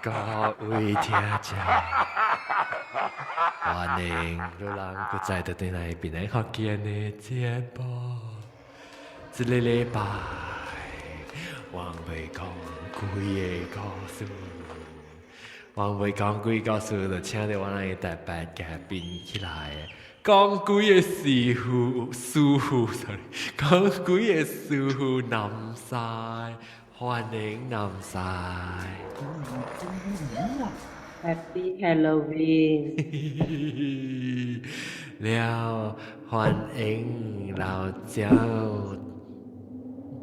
各位聽眾，歡迎你人閣再倒轉來檳榔福建的節目。這个禮拜，我欲講幾个故事，我欲講幾个故事，就請著我的特別嘉賓起來。講鬼的師傅，師傅，sorry，講鬼的師傅南西，歡迎南西。 Happy Halloween！了，歡迎老趙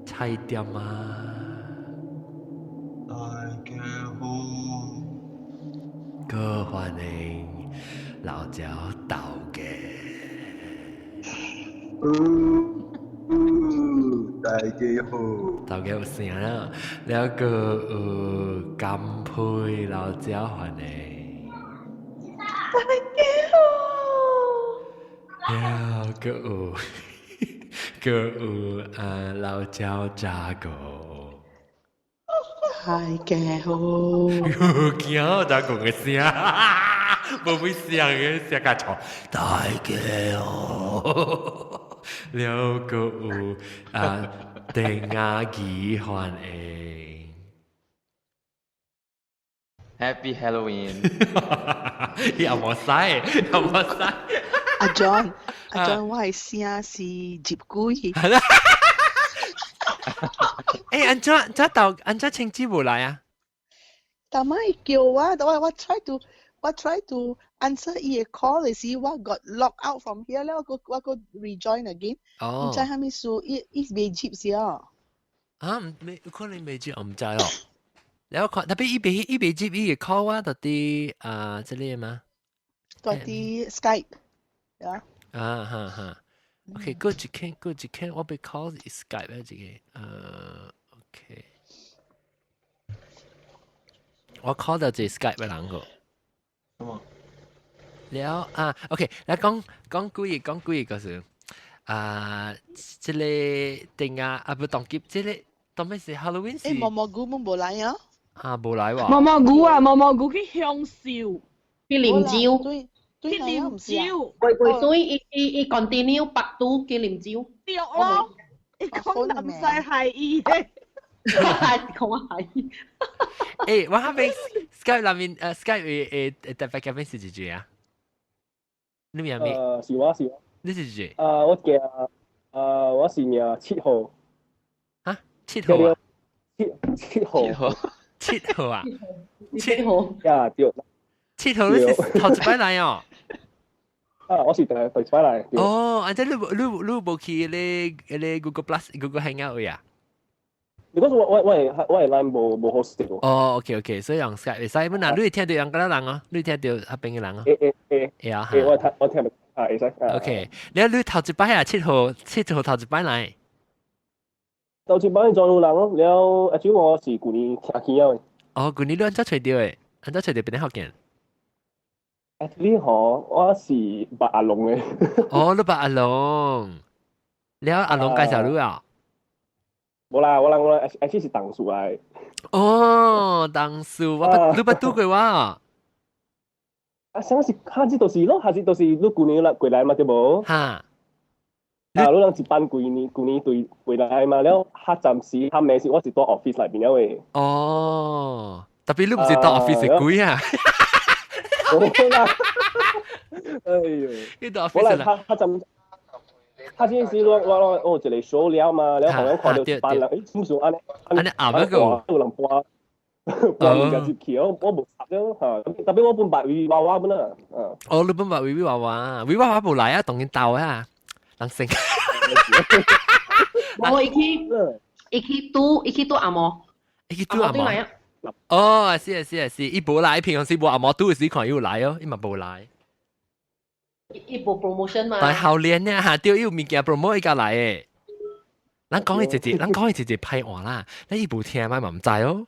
菜店啊！大家好。閣歡迎老趙豆家。大家好。豆家有聲啦，了閣有甘佩老趙歡迎。大家好。了閣有閣有啊老趙查哥。大家好。驚查哥的聲，無會聲的聲較長。大家好。了閣有啊鄧阿姨歡迎。 Happy Halloween！伊也無使，也無使。阿 John，阿 John，我的聲是入鬼。係啦。欸，按怎怎豆按怎青子無來啊？但咪叫我，我 try to answer 伊个 call 的時，我 got locked out from here 了，我閣 rejoin again。哦。毋知啥物事，伊伊袂接是哦。啊，毋未可能袂接，我毋知哦。你我看，特別伊袂接伊個 call 我，到底啊，這裡嗎？到底 Skype，啊。啊哈哈。OK，過一間過一間，我欲 call Skype 啊，這個，OK。我 call 到這 Skype 的人個。什麼？了啊，OK，來講講鬼講鬼個是啊，這个定啊啊不當急，這个當咩是 Halloween 是？欸，毛毛菇無來啊？啊，無來喎。毛毛菇啊，毛毛菇去享受，去啉酒，對去啉酒。會會對，伊伊伊 continue 白拄去啉酒。對咯，伊講南西係伊的。講係。欸，我還沒 Skype 內面，Skype 誒誒特別嘉賓是幾句啊？你名咩？是我是我。你是幾？我叫我是名7號。啊，7號啊？七七號。七號啊？七號。呀，對。7號你是頭一擺來哦？啊，我是第一擺來。哦，啊，這你無去咧 Google Plus Google Hangout 呀？如果我係 line 無好食喎。哦，OK OK，所以用 Skype 會使，本來你會聽著人個人哦，你會聽著彼邊的人哦。會會會。會啊，我聽啊，會使。 OK，你頭一擺啊，7號頭一擺來。頭一擺撞有人咯，了啊，主我是舊年聽起了的。哦，舊年你按怎揣著的？按怎揣著檳榔福建？ Actually 吼，我是捌阿龍的。哦，你捌阿龍，了阿龍介紹你啊？無啦，我人我 actually 是同事來。哦，同事，我捌你捌拄過我。啊，啥是下次就是咯，下次就是你舊年來過來嘛，對無？哈。啊，你人一班舊年對過來嘛，了，較暫時較未是我是蹛 office 內面了的。哦，特別你毋是蹛 office 的鬼啊？無啦。哎呦，你蹛 office 啦。較較暫。較這時我有一个 show 了嘛，了予阮看著一班人，欸，怎想按呢？按呢暗一個有人搬搬物件入去，我無插了嚇。特別我本捌維娃娃本啊。哦，你本捌維維娃娃，維娃娃無來啊，當然鬥啊，人生。無伊去拄阿嬷，伊去拄阿嬷。哦，是啊是啊是，伊無來，平常時無阿嬷拄時看伊有來哦，伊嘛無來。伊無 promotion 嘛。但後年呢嚇，對，伊有物件 promote 伊才來的。咱講伊一日，咱講伊一日歹話啦，你伊無聽嘛嘛毋知哦。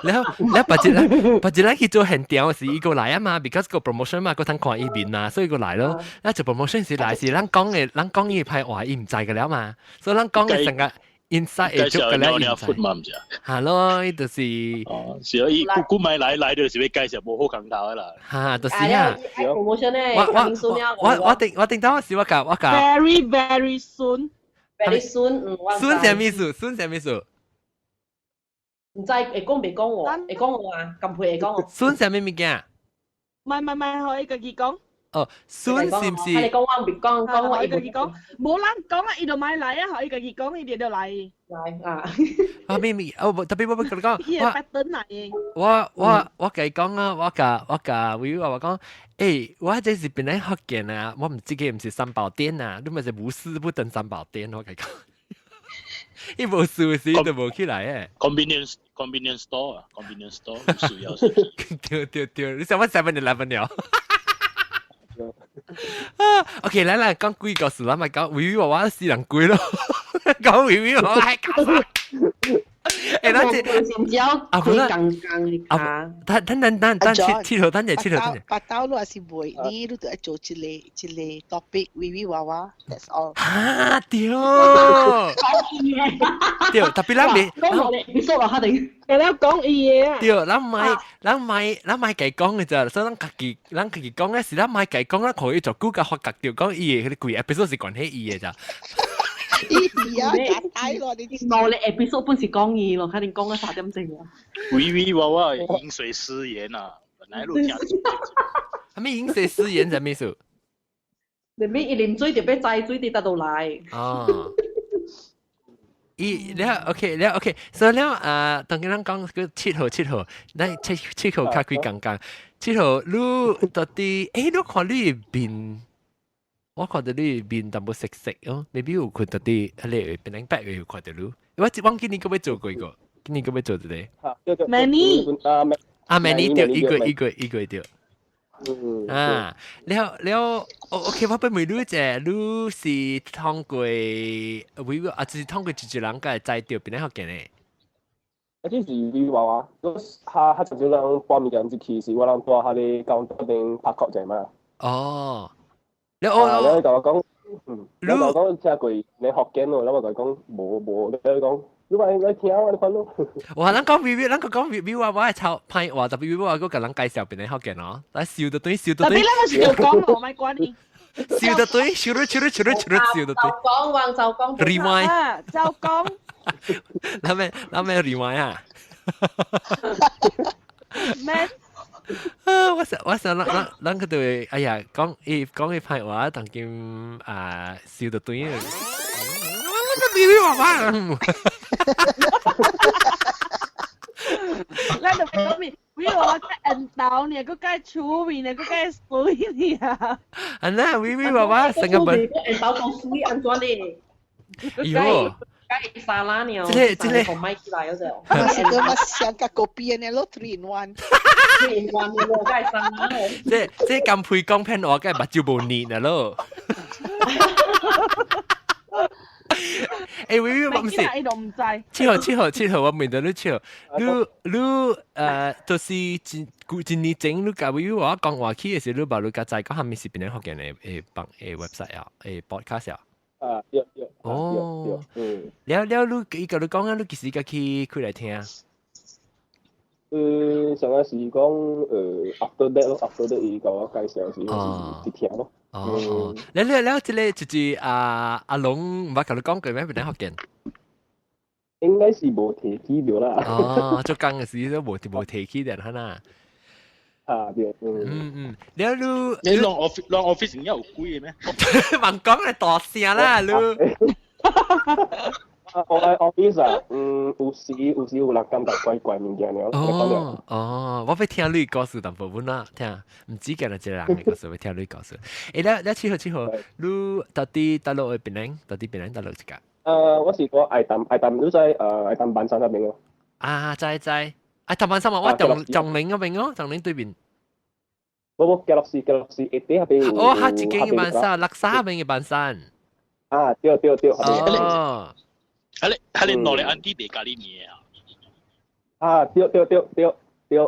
然後，然後別日別日咱去做現場時，伊閣來啊嘛，because 個 promotion 嘛，閣通看伊面嘛，所以閣來咯。咱做 promotion 時來是咱講的，咱講伊歹話，伊毋知個了嘛，所以咱講的成個， inside 會介做個咧紹了了嘛，毋是啊？係咯，伊就是。哦，是啊，伊古買來來就是欲介紹無好空頭的啦。哈，就是啊。 promotion 咧，我我我我定我定當時我共我共。 Very very soon。 Very soon，嗯，我 soon 啥物意思？soon 啥物意思？毋知會講袂講喎？會講喎啊？咁配會講喎？ soon 啥物物件？唔係唔係唔係，予伊家己講。哦，soon 是毋是？你講我袂講，講我予伊家己講，無人講啊，伊就莫來啊，予伊家己講，伊就就來。來啊！啊咩咩？哦，特別我欲共你講，伊會 pattern 來。我共伊講啊，我共微我講，欸，我這是本來福建啊，我毋這个毋是三寶殿啊，你嘛是無事不登三寶殿，我共伊講。伊無事時就無起來誒。 Convenience store 啊，convenience store 有需要。對對對，你想我 7-Eleven 了？啊，OK，來來講鬼故事，咱咪講微微娃娃死人鬼咯，講微微娃娃還搞啥？欸，咱這啊，不是，剛剛啊，等等等等等，七七號，等者七號，等者。白刀你也是袂，你你就愛做一個一個 topic 微微娃娃，that's all。啊，對，對，特別咱未，講我哋說落下定，會了講伊的啊。對，咱莫咱莫咱莫共伊講的咋，所以咱家己咱家己講咧是咱莫共伊講，咱可以做久共發覺著講伊的彼個規 episode 是關係伊的咋。伊啊，假大咯，你冇你 episode 本是講伊咯，肯定講咗3點鐘啊。微微娃娃飲水思源啊，本來路聽。啥物飲水思源啥物意思？你咩一啉水就欲知水佇佗度來。哦。伊了 OK 了 OK，所以了啊，當咱講個七號七號，咱七七號較幾剛剛，七號你到底欸，你看你面，我看著你面淡薄色色哦，maybe 有看到佇彼個變兩百個有看著你，我忘記你閣欲做過一個，今年閣欲做一個。 Many 啊，Many 對，一個一個一個對。啊，了了，哦，OK，我欲問你者，你是通過微啊，就是通過一一人會知著邊個福建的？啊，這是微娃娃，我較較常少人搬物件入去，是我人蹛彼个高邊拍確者嘛。哦，你哦，你共我講，嗯，你共我講聽過你福建咯，我共伊講無無，你講你話你聽啊，你看咯。哇，咱講微微，咱講微微娃娃會超歹話，特別微娃娃閣共人介紹邊個福建哦，咱笑到對，笑到對。特別咱是有講咯，莫管你。笑到對，笑到笑到笑到笑到笑到對。就講話就講。 Rewind。就講。咱咩咱咩 rewind 啊？咩？啊！我想我想咱咱咱個對，哎呀，講伊講伊歹話，當今啊笑到對。我個微微娃娃。咱就講咩？微娃娃較緣投呢，閣較趣味呢，閣較媠呢啊！啊那微微娃娃成個本。緣投講媠按怎呢？喲。該沙拉呢？這個這個個麥起來嗰隻。我是個我想個 copy 呢咯，three in one。 three in one 咯，該沙拉。這這咁配講騙話，該目睭無膩啦咯。欸，微微，毋是，伊都毋知。七號七號七號，我問著你七號，你你就是一一年前你共微微我講話去的時，你捌你共知講啥物是邊個福建的誒幫誒 website 啊，誒 podcast 啊？啊，對對。哦，嗯。了了，你伊共你講啊，你幾時才去開來聽？上個是講after that 咯，after that 伊共我介紹時，我是去聽咯。哦，了了了，這個就是啊阿龍毋捌共你講過咩？邊個福建？應該是無提起著啦。哦，做工的時都無無提起著哈啦。啊對，嗯嗯嗯，了你你攏 office 攏 office 應該有鬼的咩？莫講來大聲啦，你。啊，我喺 office 啊，嗯，有時有時有人感覺怪怪物件了。哦哦，我欲聽你故事淡薄本啦，聽，毋止干焦一個人的故事，欲聽你故事。欸，了了，七號七號，你到底佗落的檳城？到底檳城佗落一個？我是講愛淡愛淡，你知愛淡板山那邊咯。啊，知知，愛淡板山嘛，我長長寧嗰邊哦，長寧對面。無無，嘉樂士嘉樂士下底彼邊有。哦，彼一間的板山，叻沙邊的板山。啊，對對對。哦。彼彼個兩個 auntie 賣咖喱麵啊！啊，對對對對對。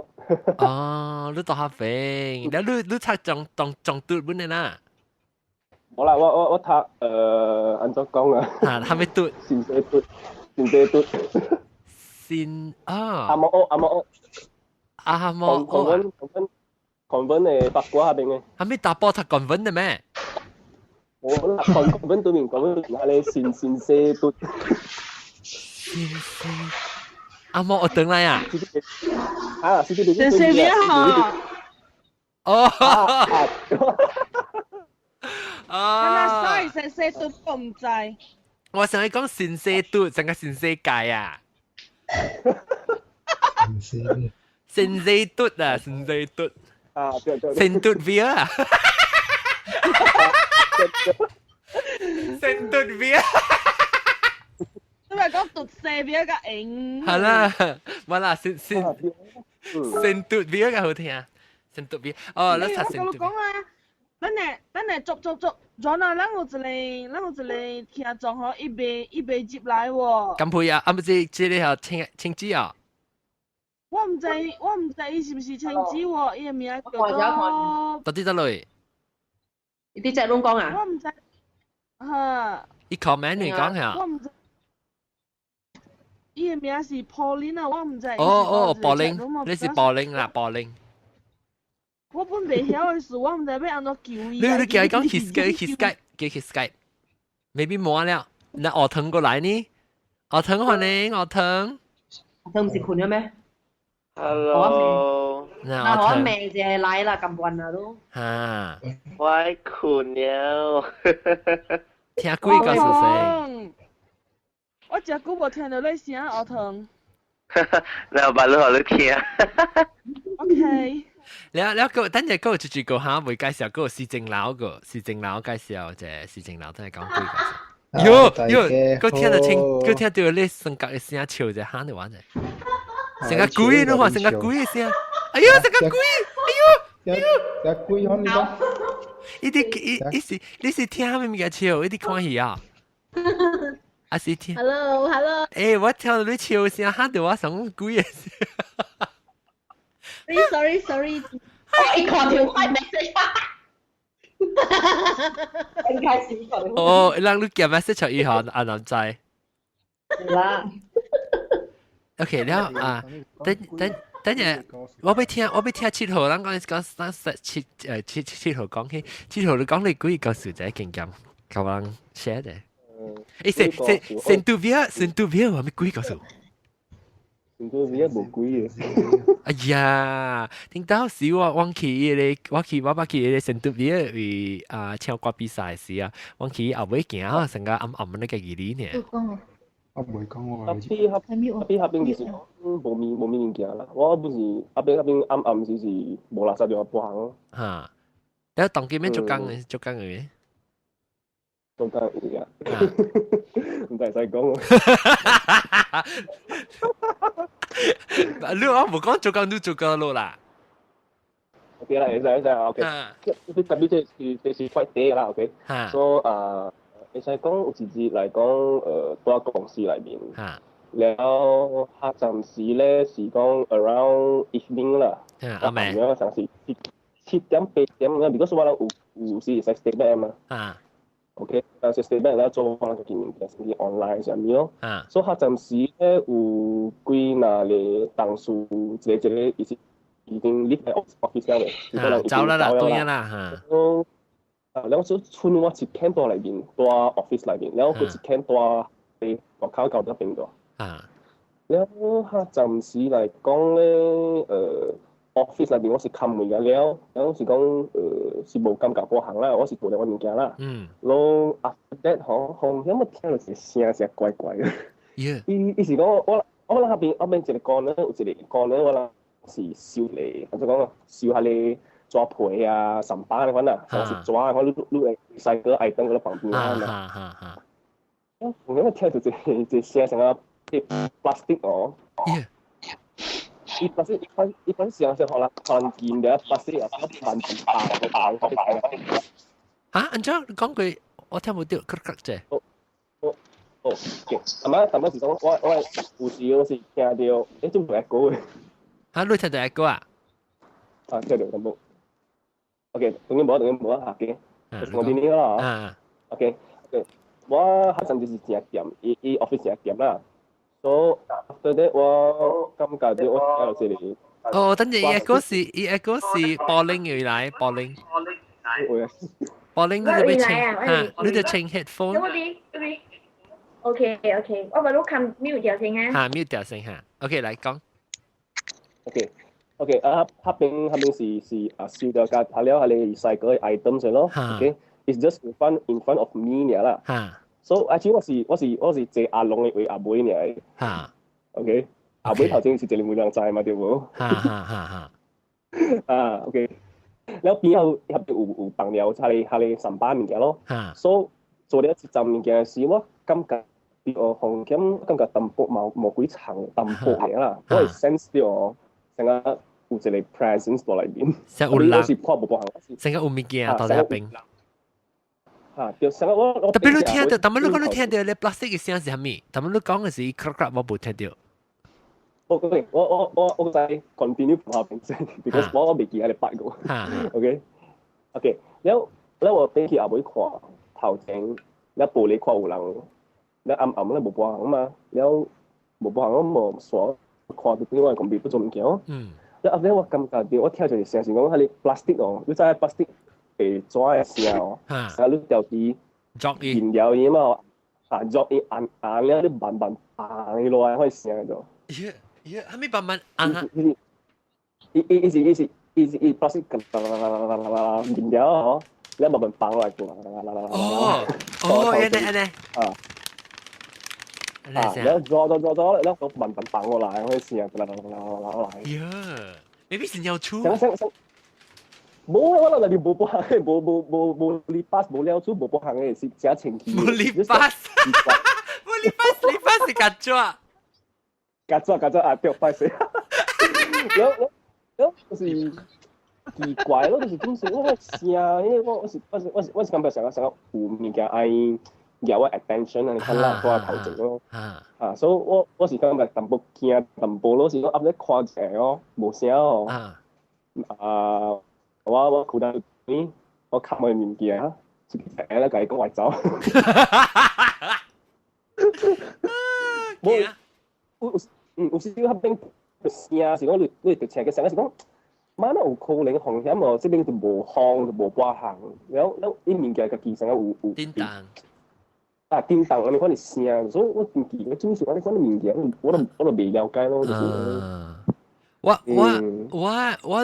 哦，你佇彼邊，了你你讀中中中讀本的啦？無啦，我我讀按怎講啊？啊，啥物讀？新西讀。先生嘟。先啊。阿摩屋阿摩屋。阿摩屋。convent convent convent 嘅八卦下邊嘅。係咪打波讀 convent 嘅咩？我啦，convent 對面 convent 對面係先先生嘟。先生。阿摩我等來啊。啊，先生咩嚇？哦。啊！所以先生嘟我唔知。我想你講先生嘟，成個先生界啊。先生嘟啊，先生嘟。啊，對對。先嘟 V 啊。先嘟 V 啊。你咪講讀四比較型。係啦，冇啦，先先先嘟 V 較好聽，先嘟 V。哦，你查先嘟。我講啊，等下等下，捉捉捉，咗啦，咱有一個，咱有一個聽眾吼，伊袂伊袂入來喎。咁配啊，啊唔知這個係青青子啊。我唔知，我唔知伊是毋是青子喎，伊的名叫做。到底得嚟？你啲隻攏講啊？我唔知，嚇。伊 comment 你講下。我唔知。伊的名是 Pauline 啊，我唔知。哦哦，Pauline，你是 Pauline 啦，Pauline。我本袂曉的事，我唔知欲按怎求伊。你你叫伊講 his 叫 his Skype，叫 his Skype，maybe 冇了。那學騰過來呢？學騰歡迎學騰。學騰唔是睏咗咩？Hello。嗱，我命就係來啦，咁運啊都。嚇！我睏了。聽鬼故事先。我真久無聽到你聲，學騰。老闆，你好，你聽。 OK。了了個，等陣個就住個嚇，未介紹個市政樓個市政樓介紹，就市政樓真係講鬼介紹。喲喲，個聽得清，個聽到你性格嘅聲笑就嚇你玩啫。成個鬼，你話成個鬼嘅聲，哎呦，成個鬼，哎呦，哎呦，鬼可你講？伊啲伊伊是你是聽咩物件笑？伊啲看戲啊？啊是聽。 Hello，Hello。欸，我聽到你笑聲嚇到我想鬼嘅聲。 Sorry, sorry. 我一看到快 message，應該是哦，人你寄 message 出以後，阿男仔。啦。 OK，了啊，等等等陣，我欲聽，我欲聽七號，咱講講咱七誒七七號講起，七號你講你幾個數字經驗，夠人寫的。欸，先先先拄表，先拄表，我咪幾個數？先拄表無鬼嘅。哎呀，聽到時我我去迄個，我去我捌去迄個聖都比為啊唱歌比賽時啊，我去後尾行啊，成個暗暗那個距離呢。我唔會講喎。阿邊阿邊嗰邊其實無物無物物件啦，我本是阿邊嗰邊暗暗時是無垃圾就步行咯。嚇！你當今咩做工嘅？做工嘅？做工嘅啊，唔使使講。你我無講做工，你做工咯啦。 OK 啦，會使會使 OK。特別這是這是快啲啦，OK。所以啊，會使講有一日來講，蹛公司內面，了後暫時咧是講 around evening 啦，阿妹，樣上是七七點八點咁，如果說我人有有時會使 stay back 嘛。啊。 OK，但是 stay back 了做可能就見物件，甚至 online 啥物咯。啊。所以較暫時咧有幾若個同事，一個一個伊是已經離開 office 了嘅，走啦啦，對啦嚇。啊，然後就剩我一間蹛內面，蹛 office 內面，然後佢一間蹛佇外口到那邊蹛。啊。然後較暫時來講咧，office 內面我是看門嘅了，然後是講是無感覺過行啦，我是做了我物件啦。然後 after that 吼，好像我聽到一個聲聲怪怪嘅。伊伊是講我我那邊後邊一個 corner 有一個 corner 我人是收嚟，怎講啊？收下個紙皮啊、三巴嗰款啊，是紙啊，我你你會塞個愛燈嗰旁邊啊。我我聽到一個一個聲像啊，plastic 哦。伊 plastic 一款一款聲是予人環境的 plastic 啊，環境白白白。嚇？按怎你講句，我聽無著，咳咳者。哦哦哦，阿媽阿媽是講我我有時我是聽到，欸，這無 echo 的。嚇？你聽到 echo 啊？啊，聽到咁冇。OK，當然無，當然無啊，嚇嘅。我邊呢啦。OK，OK，我彼陣就是誠掂，伊伊 office 誠掂啦。So after that 我感覺到我聽到這個。哦，等陣伊個是柏林嘅來，柏林。柏林你就要清嚇，你就清 headphone。 OK，我把你看 mute 掉先啊。嚇，mute 掉先嚇。OK，來講。 OK，啊，彼邊是啊，燒掉架，下了係你細個 item 先咯。OK，it's just in front of me 爾啦。So actually 我是坐阿龍的位阿妹爾。OK，阿妹頭先是一個每人在嘛，對無？哈哈哈哈。啊，OK。了邊後入邊有放了，下你上班物件咯。所以做了一陣物件時，我感覺到風險，感覺淡薄無無幾層淡薄爾啦。我會 sense 到成個有一個 presence 在內面。成有人，是看無無行。成個有物件到佇邊。嚇，對，成個我特別你聽到，特別你講你聽到咧 plastic 嘅聲是啥物？特別你講嘅是 crack crack，我無聽到。我我再 continue 下邊先，because 我未記喺你八個。OK，OK，了了我轉去後尾看頭前，了玻璃看有人，了暗暗咧無半行嘛，了無半行我無煞看到另外講別不做物件哦。了後尾我感覺到我聽到一個聲是講，彼个 plastic 哦，你知 plastic 會紙的聲哦，啊你掉啲燃料伊嘛，啊作伊按按了你慢慢按落來，彼聲就。咦咦，係咪慢慢按啊？伊是 plastic 燃料哦，你慢慢放落來。哦哦，按呢按呢。啊。啊！然後做做做做，然後慢慢放落來，彼聲啦啦啦啦啦來。呀，maybe 是尿出。想想想，無我那裡無半行的，無無無無理巴無了處無半行的，是真清氣。無理巴，無理巴，理巴是甲紙。甲紙甲紙啊，對，歹勢。然後然後就是奇怪咯，就是總是我個聲，因為我是感覺想想有物件愛惹我 attention 啊，你看啦，我頭前咯。啊，所以我是感覺淡薄驚淡薄咯，是講後尾看一下哦，無聲哦。啊，我褲袋我冚我物件，一個咧共伊講我走。無有有時較邊聲是講你就聽個聲是講，馬那有可能風險哦，這邊就無風就無半行，然後然伊物件家己成個有叮當。啊，叮當，按呢款的聲，所以我真奇怪，就是按呢款的物件，我都未了解咯，就是。我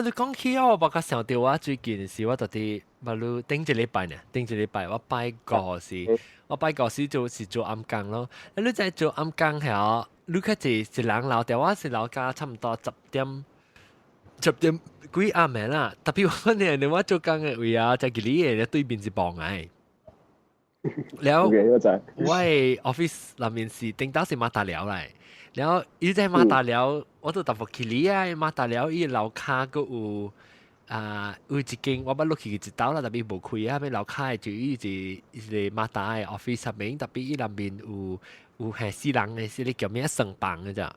你講起我無較想到我最近是我到底馬路頂一禮拜呢，頂一禮拜我拜五時，我拜五時就是做暗工咯。你在做暗工遐，你較濟一人留掉，我是留到差毋多10點10點幾暗暝啦。特別我呢，我做工的位啊，在這裡的對面是傍的。了，我的 office 內面是頂到是馬達寮來，然後伊在馬達寮，我都淡薄去理啊。馬達寮伊樓跤閣有啊，有一間我捌落去一道啦，特別無開啊。欲樓跤的就伊是一個馬達的 office 上面，特別伊內面有係死人的，是咧叫咩床房的咋。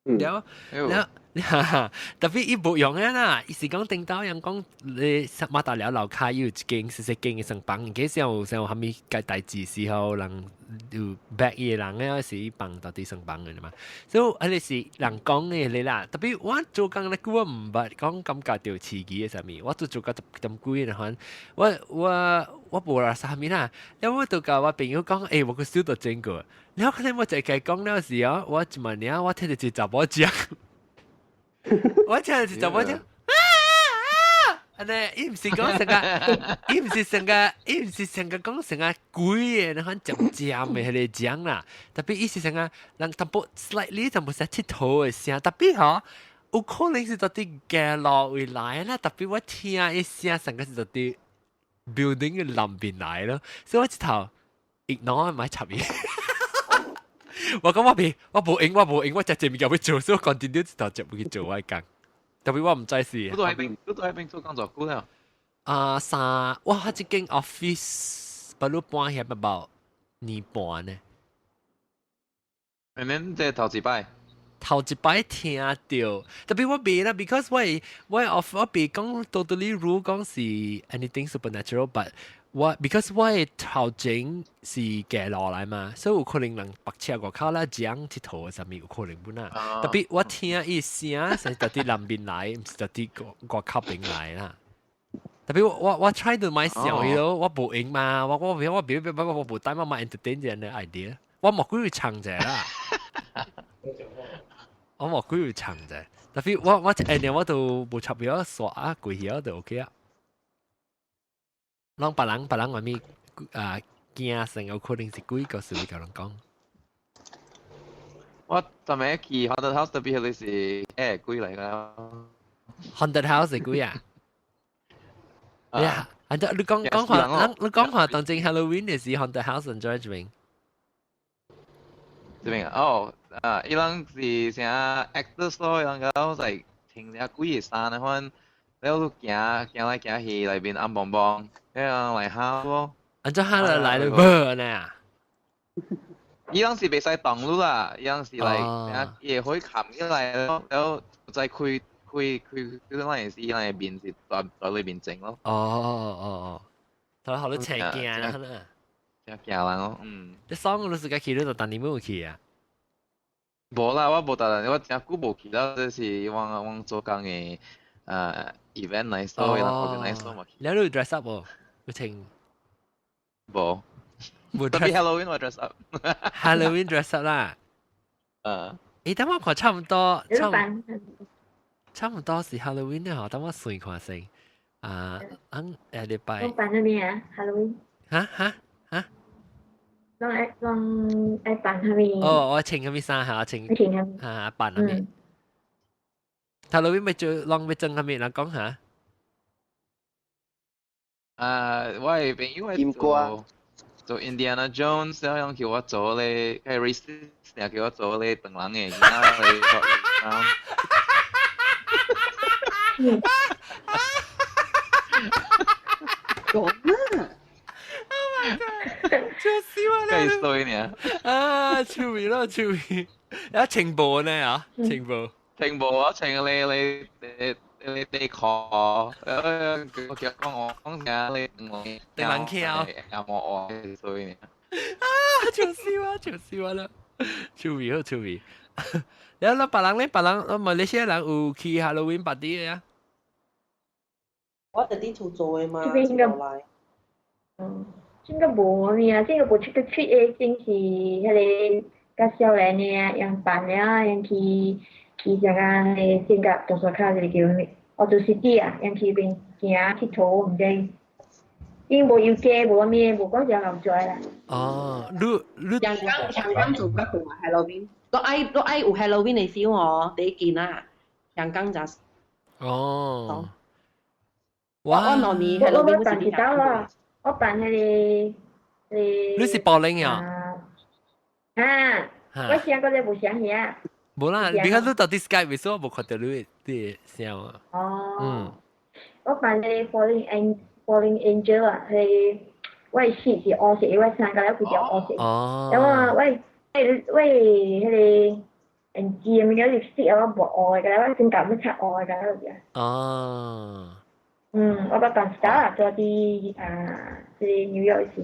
了了，哈哈，特別伊無用啊啦，伊是講頂到人講你馬達寮樓跤有一間細細間的床房，其實有啥物個代誌時候，人有 back 伊的人咧，是伊放到佇床房的嘛。所以彼个是人講的咧啦。特別我做工咧久我毋捌講感覺著刺激的啥物，我做做到10點幾的款，我無啦啥物啦。了我就共我朋友講，欸，我閣收到這個。了可能我就共伊講了時哦，我一問爾我聽著一個查某聲，我聽著一個查某聲，啊啊！按呢，伊毋是講成個，伊毋是成個講成個鬼的，那款尖尖的彼个聲啦。特別伊是成個人淡薄 slightly 淡薄是𨑨迌的聲，特別吼有可能是佇街路位來啦。特別我聽伊聲成個是佇 building 的內面來咯，所以我一頭 ignore 莫插伊。我講我未，我無閒，我無閒，我食這物件欲做，所以我 continue 一頭接去做我工。特別我毋知是。你都喺邊做工作久了？啊，三，我這間 office 不如搬遐about 年半呢。 And then 這頭一擺？頭一擺聽著，特別我袂啦，because 我我 off 我袂講 totally rule 講是 anything supernatural，but 我 because 我的頭前是行路來嘛，所以有可能人白車外口啦，講𨑨迌啥物有可能本啊。特別我聽伊聲是特佇南邊來，毋是特佇外口邊來啦。特別我 try to 買想伊咯，我無閒嘛，我無帶我買 entertain 人的 idea，我莫鬼會唱者啦，我莫鬼會唱者。特別我一年我都無插表刷啊，過去就 OK 啊。攏別人話物啊驚成有可能是鬼故事，會共人講。我昨暝去 haunted house 特別係是鬼嚟㗎。 haunted house 是鬼啊？呀，啊！你講講話，你講話當正 Halloween 嘅時 haunted house 在這邊。這邊啊？哦，啊，伊人是啥 actors 咯，伊人講係穿隻鬼嘅衫的款，了行行來行去內面暗澺澺，了來嚇咯。按怎嚇來了無呢？伊人是袂使動你啦，伊人是來啥伊會冚起來咯，了再開開開，就是咱是伊人的面是在裏面整咯。哦哦哦，頭好多邪鏡啦，正驚人咯，嗯。你上個你自己去，你就當你冇去啊？無啦，我無當，我真久無去啦，這是我做工的event 來所，伊人 organize 嘛去。你有 dress up 無？有穿？無。無特別 Halloween 我 dress up。 Halloween dress up 啦。誒，等我看差唔多，差唔多是 Halloween 咧，等我算看先。啊，嗯，下禮拜。我扮乜咩啊？Halloween。嚇嚇嚇！攏愛攏愛扮啥物？哦，我穿啥物衫嚇？穿。穿啥物？嚇，扮啥物？Halloween 欲做，攏欲裝啥物？人講下。啊，我的朋友金瓜做 Indiana Jones，了樣叫我做咧，個 racist 叫我做咧唐人的，囡仔咧做。講啊！ Oh my god！笑死我啦！計衰呢？啊，趣味咯，趣味。有情報呢啊，情報。情報我情你你你你你 call，我叫講我講啥你我定人橋。有冇我衰呢？啊！笑死我，笑死我啦！趣味好趣味。然後別人咧，別人馬來西亞人有去 Halloween party 的啊？我特地厝做的嘛，這邊應該來。嗯，這個無咩啊，這個無 trick or treat 的，真是彼個較少年的啊，用扮的啊，用去去啥個，彼個性格多數較一個叫啥物，哦，就是啲啊，用去邊行𨑨迌，毋知，因無遊街，無啥物，無講啥後在啦。哦，你香港做較大 Halloween，都愛有 Halloween 的時哦，第一件啊，香港就。哦。我兩年 Halloween 我辦一道啦，我扮彼個，你是保齡啊？啊，我聲個個無聲遐。無啦，你看你到底 Skype 所以我無看到你的聲啊。哦。嗯。我扮彼個 Falling Angel 啊，彼個我的色是烏色，我衫甲了規條烏色。哦。然後我彼個眼鏡物件 lipstick 啊，我抹烏的，甲我先甲要擦烏的，甲了就。哦。嗯，我捌辦一道啦，住佇啊，這個紐約時。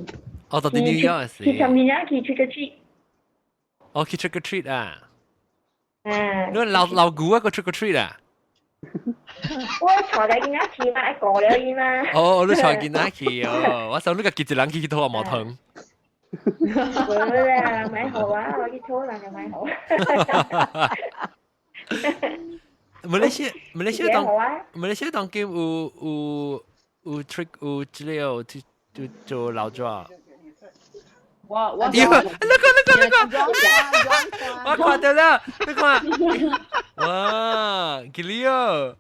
哦，住佇紐約時。去上面啊，去 trick or treat。哦，去 trick or treat 啊。啊。你老老古啊個 trick or treat 啊？我帶囝仔去嘛，愛顧了伊嘛。哦，你帶囡仔去哦，我想你家己一人去去討毛糖。無啦，買好啊，我去討人就買好。馬來西亞當今有 trick 有這個去做老抓。我那個那個那個，我看到了，你看，哇，吉利哦，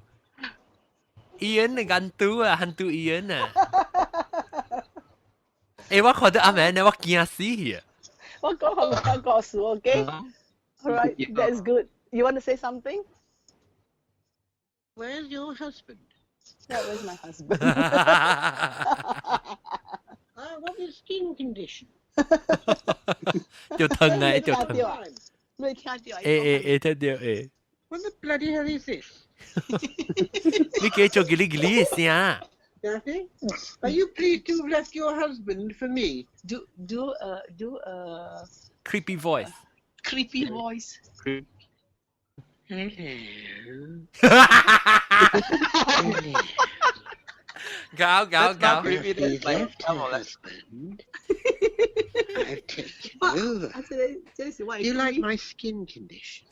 伊人的hantu啊，hantu 伊人啊，欸，我看到阿妹呢，我驚死去。我講好講故事，OK？All right, that's good. You want to say something? Where's your husband? That was my husband. What is skin condition? 就疼啊，就疼。沒聽到。欸欸欸，聽到欸。 What the bloody hell is this? 你繼續吉哩吉哩的聲。Daphne, are you pleased to have left your husband for me? Do Creepy voice. Creepy voice. Hello. 搞搞搞。 Creepy left her husband. I've taken over. 啊，這個這個是我 Do you like my skin condition?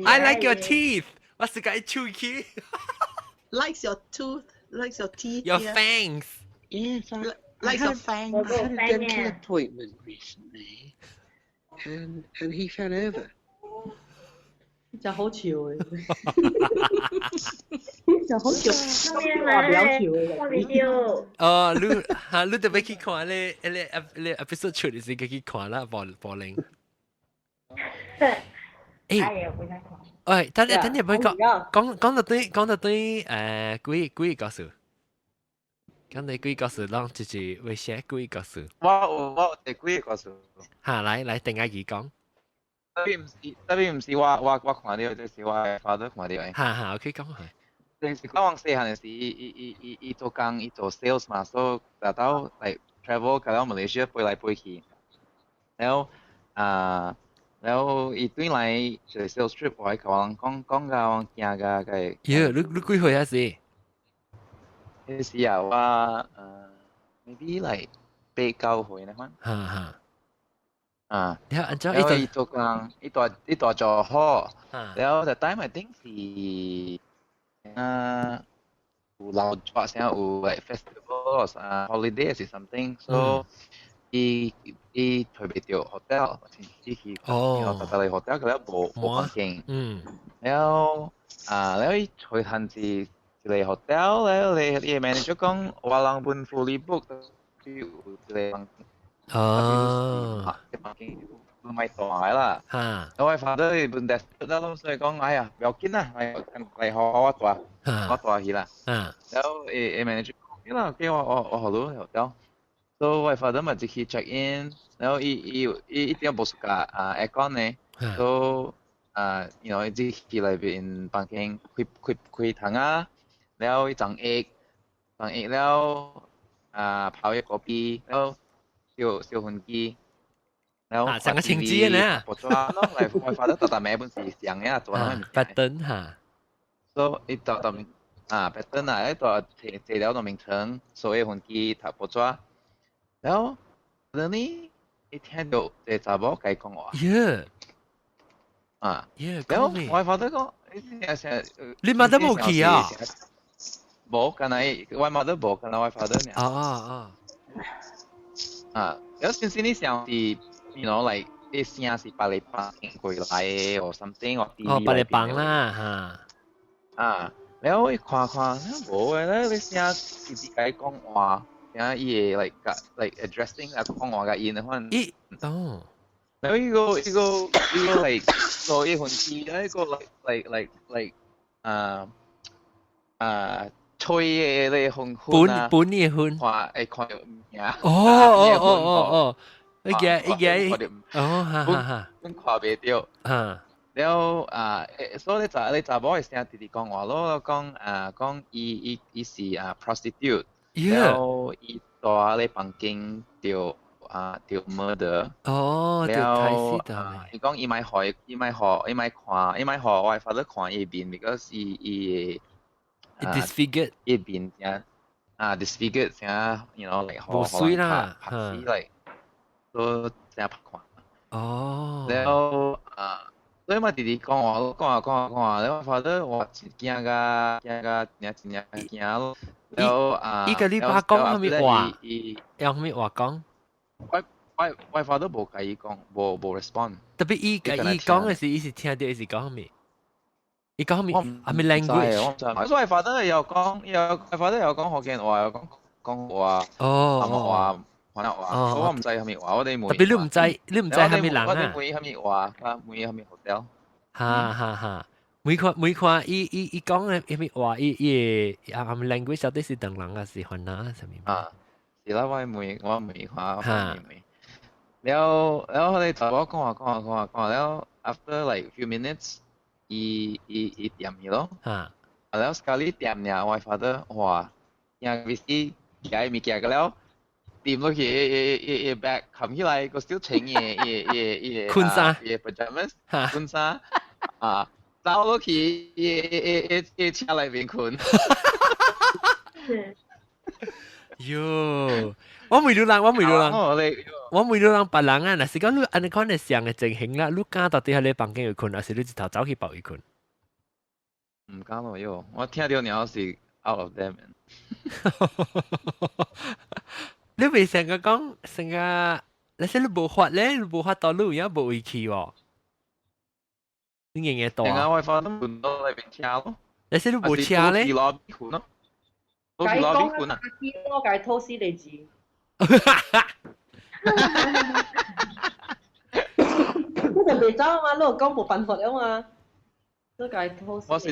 I like your teeth. 我是個手氣。 Likes your tooth, likes your teeth. Your yeah. fangs. Yes, I Likes your I fangs. had a dental appointment recently, and he fell over. 就好潮嘅，就好潮，話比較潮嘅。我未掉。哦，你嚇你特別去看咧，咧咧 episode 出嚟時去看啦，播播零。哎呀，唔想看。喂，等等陣，唔講講講到對講到對幾幾個故事，講到幾個故事，攏就是會寫幾個故事。我有第幾個故事？嚇，來來，定下佢講。特別唔是我看到，就是我 father 看到的。哈哈，OK 講下。就是我往細漢時，伊做工，伊做 sales 嘛，所以達到 like travel 到 Malaysia 飛來飛去。然後啊，然後伊對來就是 sales trip，我係甲我人講講甲我驚甲個。耶，你幾歲啊時？彼時啊，我maybe like 8、9歲那款。哈哈。啊，然後按照然後伊做工，伊大做好，然後 that time I think 是啊有老抓啥有 like festival 啊 holiday 是 something，so 伊退袂著 hotel，伊去然後到嚟 hotel 佢咧無房間，然後啊，然後伊去趁是一個 hotel，然後你伊 manager 講我人本 fully book，有一個房。哦，唔係大啦。嚇！我發到伊本 desperate 啦，所以講哎呀，不要緊啦，來好我帶，我帶去啦。然後伊 manager 講，啦，叫我好多 hotel。所以我發到咪就去 check in，然後伊一定無暑假啊 aircon 呢，所以啊，然後伊只去內邊房間開開開窗啊，然後伊裝液，裝液了啊泡一個杯，然後。小小飛機，然後啊，成個情節呢？我抓咯，嚟我發得特特名本是上嘅，做那 pattern 嚇，所以伊特特名啊 pattern 啊，伊特提提了個名稱，所以飛機讀報紙，然後呢，伊聽到這查某共伊講話，耶，啊，耶，然後我發得講，你媽都冇去啊？無，敢若我媽都無，敢若我發得爾。啊啊啊！啊，有陣時你想是，like 啲聲是別個房過來的或 something 或哦，別個房啦嚇。啊，然後我看看，無嘅咧，你聲直直共伊講話，聽伊會 like like addressing 啊講話共伊那款。咦，哦。然後伊個 like 做一份機，伊個 like 啊啊。吹嘅咧紅本本嘅粉，看會看著物件。哦哦哦哦哦，一個一個，哦哈哈哈，本看袂著。啊，了啊，所以你查某會聲直直講話咯，講啊講伊是啊 prostitute，了伊蹛咧房間著啊著 murder。哦，了伊講伊莫予伊莫予伊莫看，伊莫予我的 father 看伊面，because 伊伊。 disfigured 伊面誠啊 disfigured 誠，like 無水啦，拍死 like 都誠拍看。哦。了啊，所以嘛直直講話，講啊講啊講啊，了 father 我驚甲驚甲真真正驚咯。了啊，伊共你爸講啥物話？用啥物話講？我 father 無共伊講，無 respond。特別伊共伊講的時，伊是聽著，伊是講啥物？伊講啥物？啥物 language？所以 father 又講，又 father 又講福建話，又講講話，哦，話雲南話，我毋知啥物話，我哋問。特別你毋知，你毋知啥物人啊？我哋問啥物話，啊問啥物 hotel。哈哈哈！每看每看，伊講的啥物話，伊伊個啊 language 到底是唐人還是雲南啥物？啊，是啦，我問看，我問。了後你查某講話講話講話講話了，after like few minutes。伊伊伊點去咯，啊，了 sekali 掂爾，我 father 哇，驚 whisky 夾物件個了，掂落去伊伊 bag 冚起來，個 still 穿伊伊伊伊困衫，伊 pajamas 困衫啊，走落去伊伊伊伊車內面困。喲，我問你人，我問你人，我問你人別人啊，若是講你按呢款的上的情形啦，你敢到底喺你房間去睏，還是你一頭走去別位睏？毋敢咯喲，我聽著爾是 out of them。你袂成個講成個，你說你無法咧，你無法度，你有影無位去喎？你硬硬住啊？我發都換到內邊車咯。你說你無車咧？咯。解講啊！我解吐司嚟字。你就袂走啊嘛，你有講無辦法了嘛。你解吐司。我是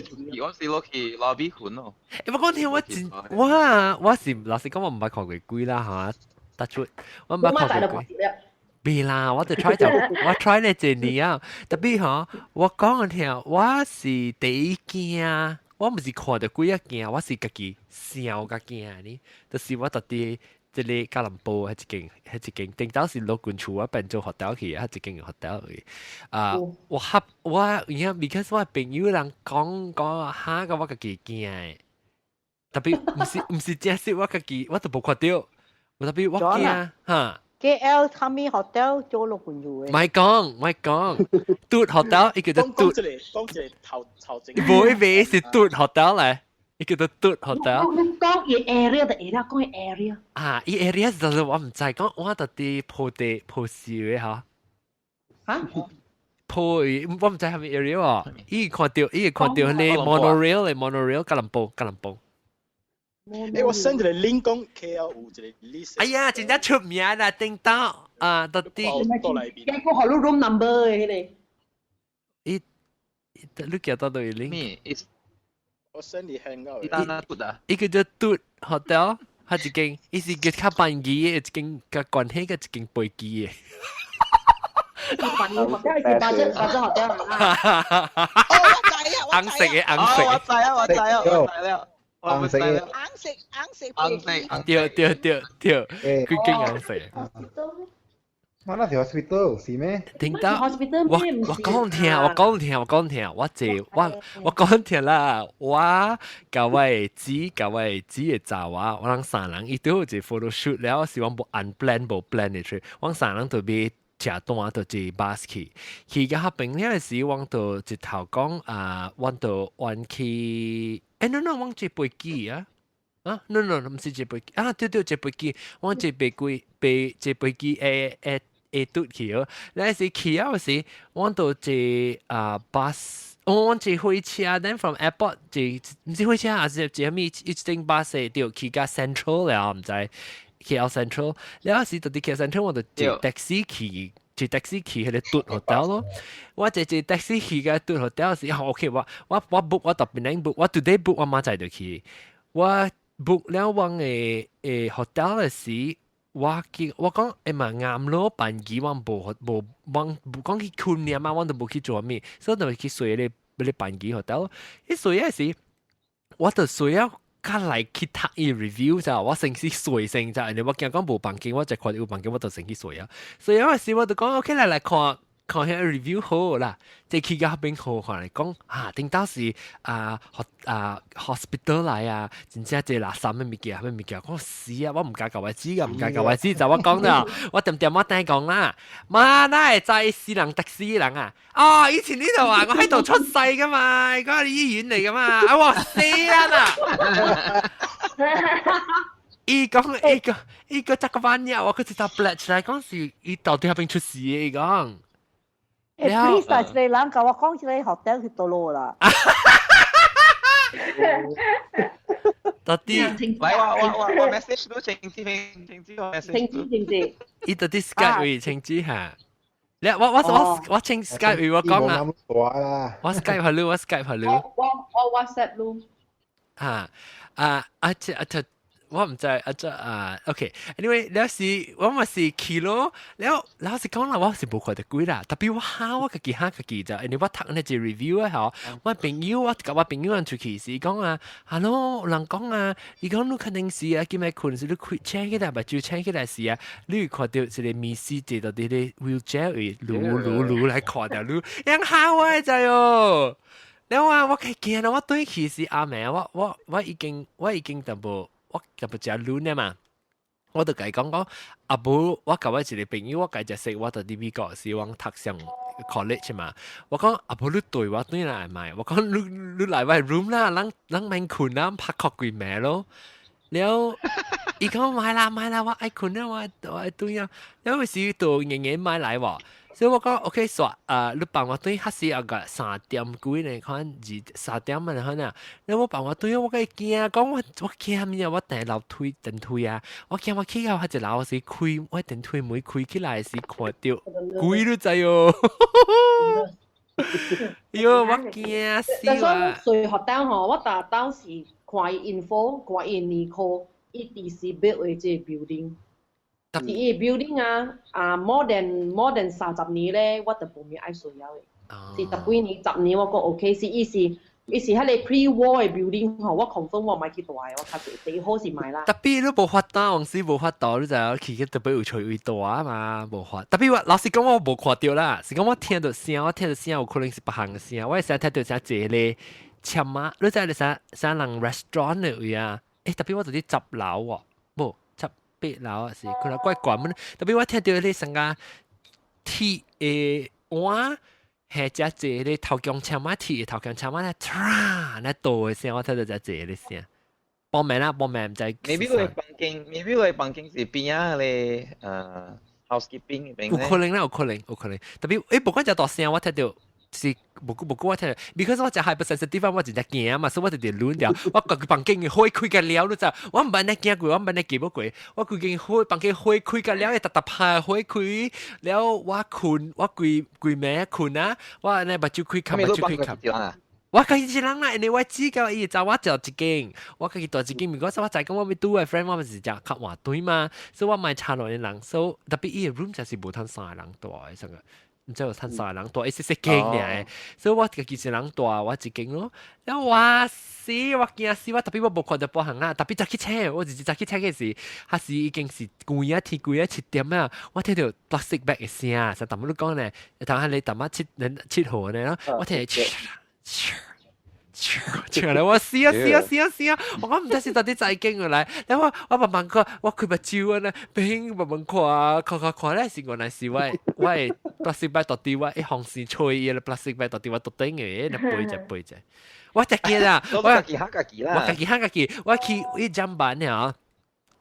落去 lobby 睏咯。欸，我講聽我真我啊，我是老實講，我毋捌看過鬼啦嚇，得出我毋捌看過鬼。未啦，我就 try 就我 try 咧一年啊，特別吼，我講聽，我是第一驚。我毋是看著鬼仔驚，我是家己想較驚呢。就是我到佇這个吉隆坡彼一間，彼一間頂當時老君厝我變做 hotel 去，彼一間 hotel 去。啊，我合我因為 because 我朋友人講講嚇到我家己驚的，特別毋是真實我家己我都無看著，我特別我驚哈。 KL 啥物 hotel 做老君厝的？莫講莫講，嘟 hotel 伊叫做嘟。講一個講一個頭頭前。無伊袂是嘟 hotel 來，伊叫做嘟 hotel。你講伊 area 就會啦，講伊 area。啊，伊 area 就是我毋知，講我到佇鋪地鋪市的吼。嚇？鋪我毋知啥物 area 喎，伊看著伊看著彼個 monorail 的 monorail 吉隆坡吉隆坡。欸，我 send 一個 link 講 KL 有一個 list。哎呀，真正出名啦，頂到啊，到底。一個號 room number 的彼個。伊，你寄到佗位 link？我 send 你 hangout。伊叫做嘟 hotel，彼一間，伊是叫較便宜的一間，較關係個一間飛機的。便宜 hotel 是 budget budget hotel 啊。哦，我知啊，紅色的紅色。我知啊，我知啊，我知了。紅色，紅色，紅色，紅色，對對對對，佢經紅色。我那是 hospital 是咩？聽到我我講聽，我講聽，我講聽，我這我我講聽啦，我佮我的姊，佮我的姊的查某，我人三人伊拄好一個 photo shoot 了，是阮無 unplan 無 plan 的 trip，阮三人就欲食單就坐 bus 去，去到彼邊了時，阮就一頭講啊，阮就阮去。欸，no no，阮坐飛機啊！啊，no no，毋是坐飛機啊，對對，坐飛機，阮坐飛機，飛坐飛機會會會拄去哦。那時去了時，阮就坐啊 bus，阮坐火車，then from airport 坐毋是火車，還是坐啥物一頂巴士對去到 Central 了，毋知 KL Central。了時就佇 KL Central，我就坐 taxi 去。坐 taxi 去彼個嘟 hotel 咯，我坐坐 taxi 去個嘟 hotel 時，OK，我我我 book 我特別能 book，我 today book 我明仔載就去，我 book 了阮的的 hotel 的時，我記我講會嘛啱咯，班機我無無我講去睏爾嘛，我都無去做物，所以就去睡咧彼個班機 hotel。伊睡的時，我就睡了。較來去讀伊 review 咋，我先去睡先咋，因為我驚講無房間，我就看有房間，我就先去睡啊。所以我時我就講 OK 來來看。看遐 review 好啦，這去到彼邊好看來講啊，頂當時啊，啊 hospital 來啊，真正這垃圾的物件，啥物物件，講死啊！我毋敢共我姊㗎，毋敢共我姊，就我講啦，我點點我等講啦，媽哪會知死人得死人啊？哦，以前呢度啊，我喺度出世㗎嘛，嗰個醫院嚟㗎嘛，啊我死啊啦！伊講伊個伊個這個玩意，我佢一頭 black 起來講是，伊到底彼邊出事的，伊講。欸，please 啊，一個人共我講一个 hotel 去佗落啦。到底來，我我我我 message 都清知清知我 message 清知清知。伊到底 Skype 位清知嚇？你我我我我清 Skype 位我講啦。我 Skype 予你，我 Skype 予你。我我 WhatsApp 你。啊啊啊！這啊這。我毋知啊這啊，OK，anyway，了是我嘛是去咯，了老實講啦，我是無看著鬼啦，特別我嚇我家己嚇家己就，因為我讀那隻 review 啊吼，我朋友我佮我朋友人出去時講啊，hello，人講啊，伊講你肯定是啊，今日睏時你開醒起來，目睭醒起來時啊，你會看著一個物事坐到佇咧 wheelchair 位，擼擼擼來看著你，樣嚇我知哦。了啊，我較驚啦，我轉去是暗暝，我已經淡薄。我就不食卵的嘛，我就共伊講講，啊無，我共我一個朋友，我共伊食，我佇美國時，我讀上 college 嘛，我講啊無你對我轉來買，我講你你來我 room 啦，咱咱免睏啦，拍殼規暝咯。了，伊講買啦買啦，我愛睏啊，我愛轉啊，了有時就硬硬買來喎。所以我講 OK 煞啊，你放我轉，彼時啊個3點幾呢，可能2、3點啊，可能，你我放我轉，我個驚，講我驚咩啊？我訂樓梯電梯啊，我驚我去到彼一樓時開，我電梯門開起來時看著鬼你知哦。喲，我驚死但是我睡 hotel 吼，我逐當時看伊 info，看伊年科，伊佇時 build 的這個 building。是伊 building 啊，啊 more than 30年咧，我就無咩愛需要的。是十幾年、10年我講 OK，是伊是伊是彼個 pre-war 的 building 吼，我 confirm 我莫去蹛的，我較濟第一好是莫啦。特別你無法度，往時無法度，你知影去去特別有吹位大嘛，無法。特別我老實講，我無看著啦，是講我聽著聲，我聽著聲有可能是別項的聲，我會聽著聲坐咧簽仔，你知你啥啥人 restaurant 的位啊？欸，特別我佇咧10樓哦，無18樓啊是，可能怪懸門。特別我聽著咧啥個鐵的碗。係只坐咧頭強簽仔鐵頭強簽仔咧，唰那倒的聲，我聽著只坐咧聲。報名啦，報名毋知。 Maybe 佢房間是邊仔咧，housekeeping 邊有可能啦，有可能，有可能。特別欸，無管只大聲，我聽著是無無過我聽著，because 我食 hypersensitive，我真正驚嘛，所以我直直亂掉。我個房間嘅火開個了，你知？我毋捌呢驚過，我毋捌呢記無過。我規間火房間火開個了，會沓沓拍火開了，我睏，我規規暝睏啊，我按呢目睭開合，目睭開合。我家己一人啦，因為我只甲伊查我住一間，我家己住一間，如果說我知講我欲拄的 friend，我毋是食較換對嘛，所以我莫插落的人，所以特別伊的 room 就是無通三個人蹛的，啥個，毋知有通三個人蹛，伊細細間爾，所以我家己一人蹛我一間咯。了我死，我驚死，我特別我無看著別項啊，特別早起醒，我直接早起醒的時，彼時已經是規啊天規啊7點啊，我聽著 plastic bag 的聲，像淡薄你講咧，頭下你淡薄7、7號呢，我聽著。唱咧，我死啊死啊死啊死啊！我講毋知是到底在經過來，然後我慢慢看，我開目睭啊咧，變慢慢看，看看看咧，是原來是我的 plastic bag 到底我一風扇吹伊個 plastic bag 到底我肚頂的，那背者背者，我真驚啦！我家己嚇家己啦，我家己嚇家己，我去一張板了。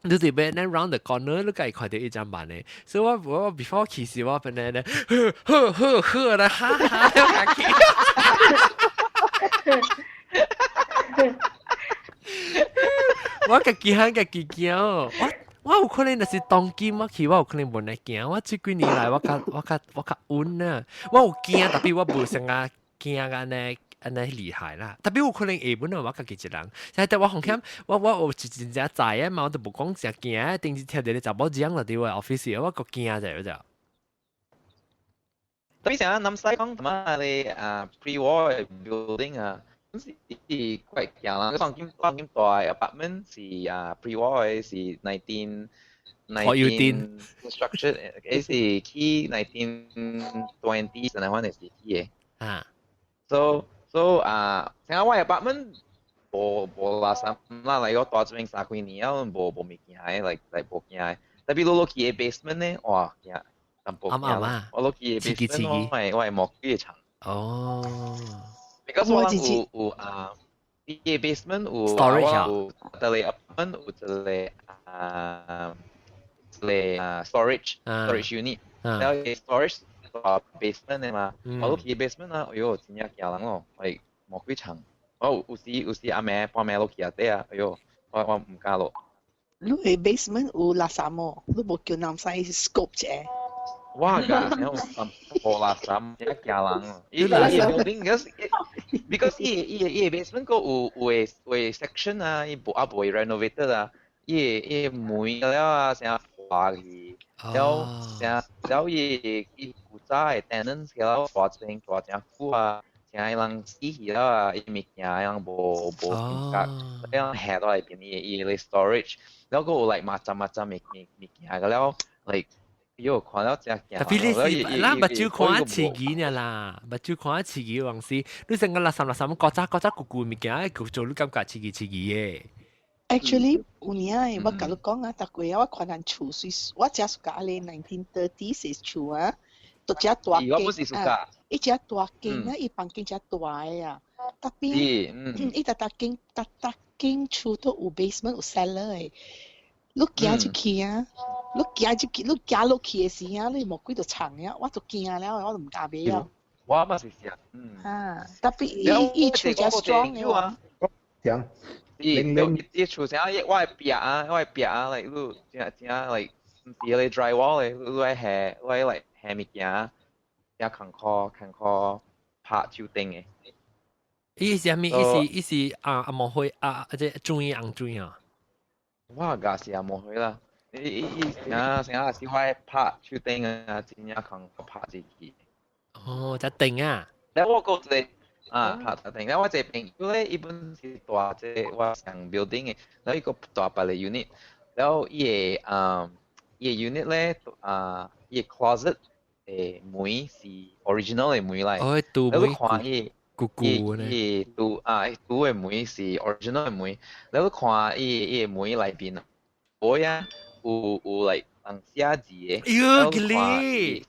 你佇邊那 round the corner，你家己看著一張板的，所以我 before 去時我本來咧，呵呵呵呵咧，哈哈，家己。我家己嚇家己驚，我有可能就是當今我去，我有可能無呢驚。我這幾年來我較穩啊，我有驚，特別我無像啊驚按呢按呢厲害啦。特別有可能下本來我家己一人，但係我風險，我有一真正知啊嘛，我都無講誠驚。頂次聽著咧查某講落佇我 office，我閣驚者就。特別像南西講什麼咧啊，pre-war building 啊，是怪驚啦。當今大 apartment 是啊 pre-war 是 19 construction，是起 1920 那款是起的。啊。 So 啊，像我 apartment 無無垃圾啦，嚟我蹛這邊三幾年啊，無無物件的，來無驚的。特別落落去的 basement 咧，哇驚！淡薄啱啱啊！我落去 basement 我係莫幾個層。哦。 Because 我有有啊，伊個 basement 有 storage 啊，有一個 apartment 有一個啊一個啊 storage unit，然後 storage 大 basement 的嘛，我落去 basement 啊，哎喲，真正驚人咯，係莫幾層。我有時暗暝半暝落去下底啊，哎喲，我毋敢落。你的 basement 有垃圾無？你無叫南西 scope 者？我㗎，無垃圾，一驚人。伊伊 building because 伊伊伊 basement 個有有個有個 section 啊，伊無啊無 renovated 啊。伊門了啊，成破去，了成了伊古早的 tenants 了大這邊大正久啊，成伊人死去了啊，伊物件人無感覺，了下落來邊伊伊個 storage，了閣有 like 麻雜麻雜物件個了，like 喲看了真驚。特別你是咱目睭看刺激呢啦，目睭看刺激往時，你成個垃圾垃圾國家國家舊舊物件，做你感覺刺激刺激的。 Actually 有影我共你講啊，逐過啊，我看人厝水，我遮 suka 咧 1930s 厝啊，都遮大間啊，伊遮大間啊，伊房間遮大個啊，特別，伊逐逐間逐逐間厝都有 basement 有 cellar 的，你行入去啊，你行入去，你行落去的時啊，你魔鬼就藏了，我就驚了，我就毋敢買啊。我嘛是是嗯。啊，特別伊伊厝遮 strong 的啊。講。伊伊厝啥？我會壁啊，我會壁啊，like 你真真 like 毋是咧 drywall 咧，你愛下，你愛 like 下物件，真艱苦艱苦拍手頂的。伊是啥物？伊是啊阿毛灰啊，這水紅水啊。我甲是紅毛灰啦。伊伊伊啥啥是我拍手頂啊，真正艱苦拍入去。哦，這頂啊。咧我閣一個。啊，拍特定。咧我一個朋友咧，伊本是住這我上 building 的，然後伊閣住別個 unit，然後伊個啊，伊個 unit 咧啊，伊個 closet 的門是 original 的門來，哦，拄門看伊舊舊呢，伊拄啊，拄的門是 original 的門，然後看伊伊個門內邊，我呀有 like 人寫字的，喲，吉利，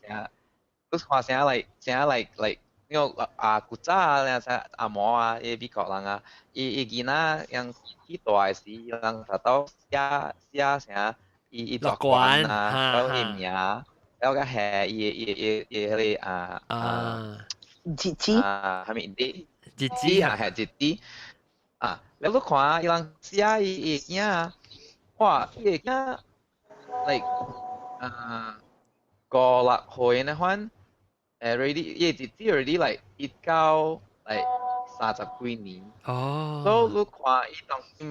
你看啥 like 啥 like。因為啊古早啊，啥阿嬷啊，伊美國人啊，伊伊囡仔人去大時，人達到寫寫啥，伊伊大官啊，然後伊名，然後佮下伊伊伊伊彼個啊啊日子啊，啥物日日子啊，係日子啊，你都看伊人寫伊伊囝啊，哇，伊個囝，like 啊五六歲那款。already 伊日子 already like 一九 like 30幾年。哦。所以你看伊當時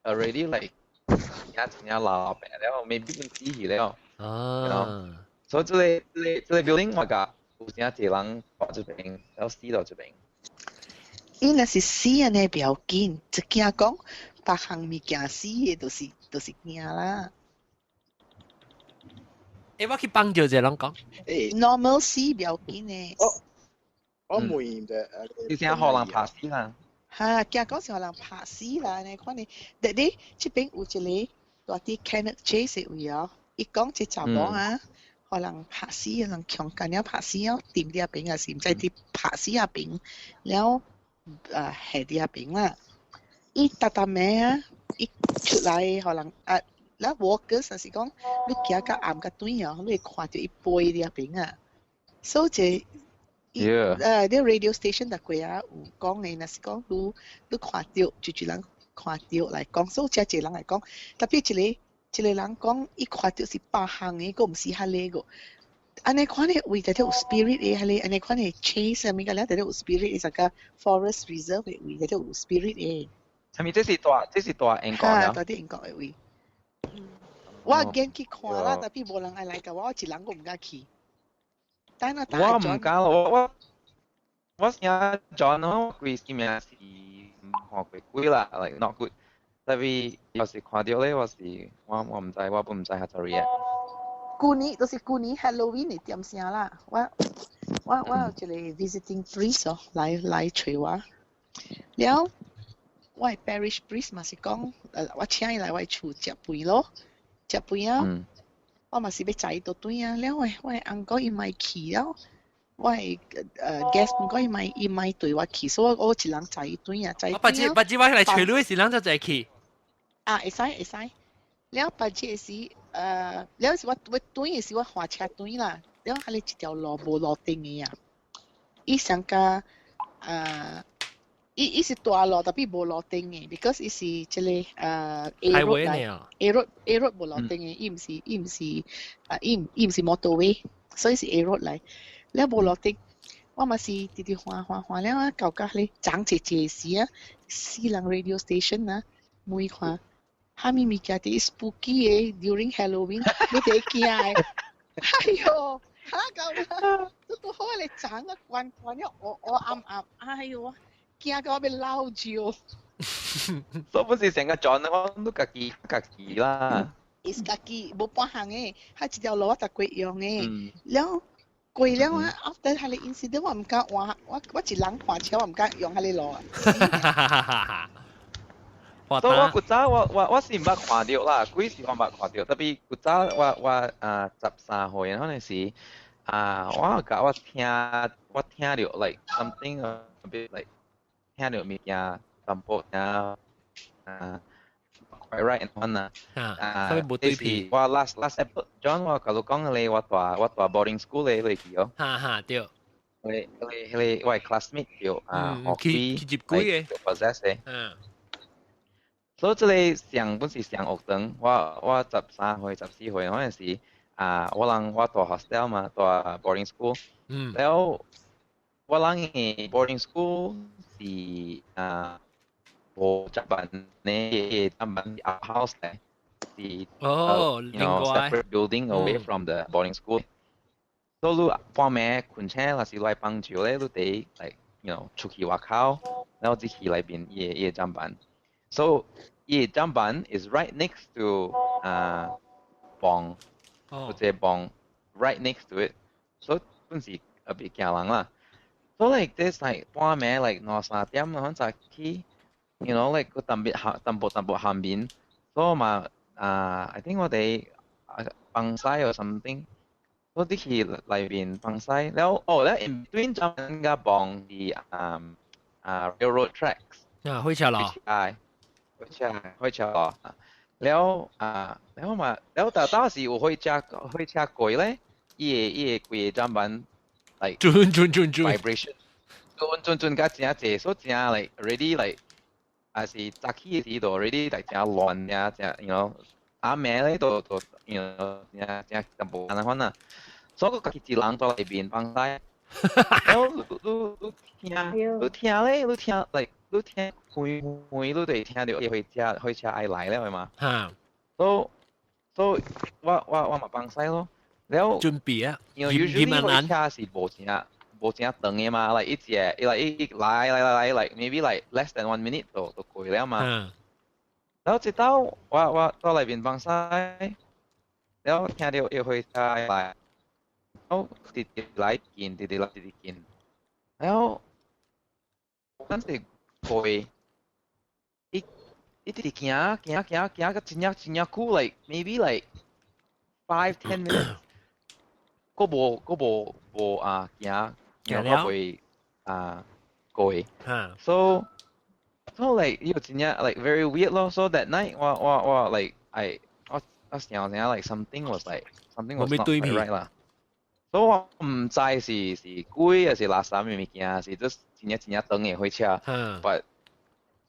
already like 真真正老伯了，maybe 本死去了。哦。所以這個 building 我甲有誠濟人住這邊，了死到這邊。伊若是死按呢不要緊，一驚講別項物件死的，就是驚啦。欸，我去幫助一個人講。 normal 死不要緊的。我問的。你先予人拍死啦。哈，驚講是予人拍死啦，按呢款的。但你這邊有一個住佇 Cannock Chase 的位哦，伊講這查某啊，予人拍死，人強姦了拍死哦，掂佇遐邊也是毋知佇拍死遐邊，了啊下佇遐邊啦。伊逐逐暝啊，伊出來予人啊。咱 walkers 就是講，你行較暗較短哦，你會看著伊飛佇遐邊啊。所以這，啲 radio station 逐過啊有講的，若是講你看著，就人看著來講，所以誠濟人來講，特別一個一個人講，伊看著是別項的，閣毋是彼個個。按呢款的位直直有 spirit 的，彼個按呢款的 chase 啊，物件了直直有 spirit 的，這個 forest reserve 的位直直有 spirit 的。啥物？這是大英國啊？大佇英國的位。我驚去看啦，特別無人愛來共我，我一人我毋敢去。等我我毋敢，我聽 John 我規性命是看過鬼啦，like not good。特別有時看著咧，我是我毋知，我本毋知how to react。舊年就是舊年 Halloween 的點聲啦，我有一個 visiting priest 哦，來揣我，了我的 parish priest 嘛是講，我請伊來我的厝食飯咯。食飯啊！我嘛是欲載伊倒轉啊，了我的翁講伊莫去了，我的guest 講伊莫綴我去，所以我一人載伊轉啊，載伊轉。別節我來揣你時，人就載去。啊，會使會使。了別節時，了是我轉的時，我駛車轉啦，了彼個一條路無路燈的啊，伊上加伊是大路，特別無路燈的，because 伊是這個A road 來，A road A road 無路燈的，伊毋是 motorway，所以是 A road 來，了無路燈，我嘛是直直駛駛駛了啊，到甲彼個長濟濟時啊，死人 radio station 啊，每看，蝦米物件啲 spooky 嘅 during Halloween，你哋驚嘅。哎喲，嚇到啦！都都好你斬啊，關關咗我我暗暗，哎喲，驚到我欲老招。所以本是成個 John 我都家己家己啦。是家己無半項嘅，係一條路我逐過用嘅。了過了啊，after 彼个 incident 我毋敢換，我我一人看車我毋敢用彼个路啊。所以我古早我我我是毋捌看著啦，鬼是我毋捌看著，特別古早我我啊13歲嗰陣時啊，我甲我聽我聽著 like something a bit like 聽著物件淡薄啊啊 quite right 款啊。啊，這是我 last last episode John 我共你講咧，我蹛我蹛 boarding school 咧你記哦。哈哈對。彼個彼個我 classmate 叫啊學鬼去入鬼嘅，possess 嘅。所以這个上本是上學堂，我我13歲、14歲嗰陣時，啊，我人我蹛 hostel 嘛，蹛 boarding school。了我人嘅 boarding school 是啊，無閘板呢，閘板 house 咧，是separate building away from the boarding school。所以你半暝睏醒，若是來幫手咧，你得 like 出去外口，然後入去內邊伊个伊个砧板。So 伊个砧板 is right next to 啊房，或者房 right next to it。所以本是特別驚人啦。So like this like 半暝 like 兩三點可能早起，like 個特別下淡薄淡薄下面，所以嘛啊，I think 我哋放屎 or something。我啲去內邊放屎，了哦，了 in between 砧板佮房是啊啊 railroad tracks。啊，火車路。係。火車火車路，了啊，了嘛，了但當時有火車火車過咧，伊个伊个規個砧板 like 轉轉轉轉 vibration，轉轉轉甲誠濟，所以誠 like already like 啊是早起的時就 already like 誠亂呀，誠 暗暝咧都都 誠誠淡薄按呢款啊，所以我家己一人蹛內面放屎，了你你你聽你聽咧，你聽 like 你聽遠遠你就會聽著火車火車愛來了嘛。所以所以我我我嘛放屎咯。了準備啊 ，usually 火車是無誠無誠長的嘛，like 一隻，like 一來來來來，like maybe like less than one minute 就就過了嘛。然後直到我我到內面放屎，了聽著伊火車來，然後直直來近，直直來直直近，然後咱是過，伊伊直直行行行行到真正真正久，like maybe like 5-10 minutes，閣無閣無無啊行，行了袂啊過。So so like 伊真正 like very weird 咯。So that night 我我我 like I 我我想想 like something was not quite right 啦。所以我毋知是是鬼還是垃圾物件，是 just 真正真正長的火車。But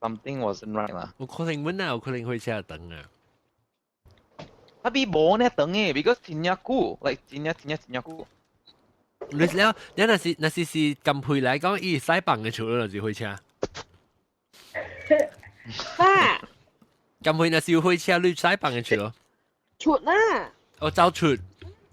something wasn't right 啦。有可能阮哪有可能火車長啊？啊比無呢長的，because 真正久，like 真正真正真正久。你了，你若是若是是近配來講，伊使放的出就是火車。啊！近配若是有火車，你使放的出咯。出啦！哦，走出。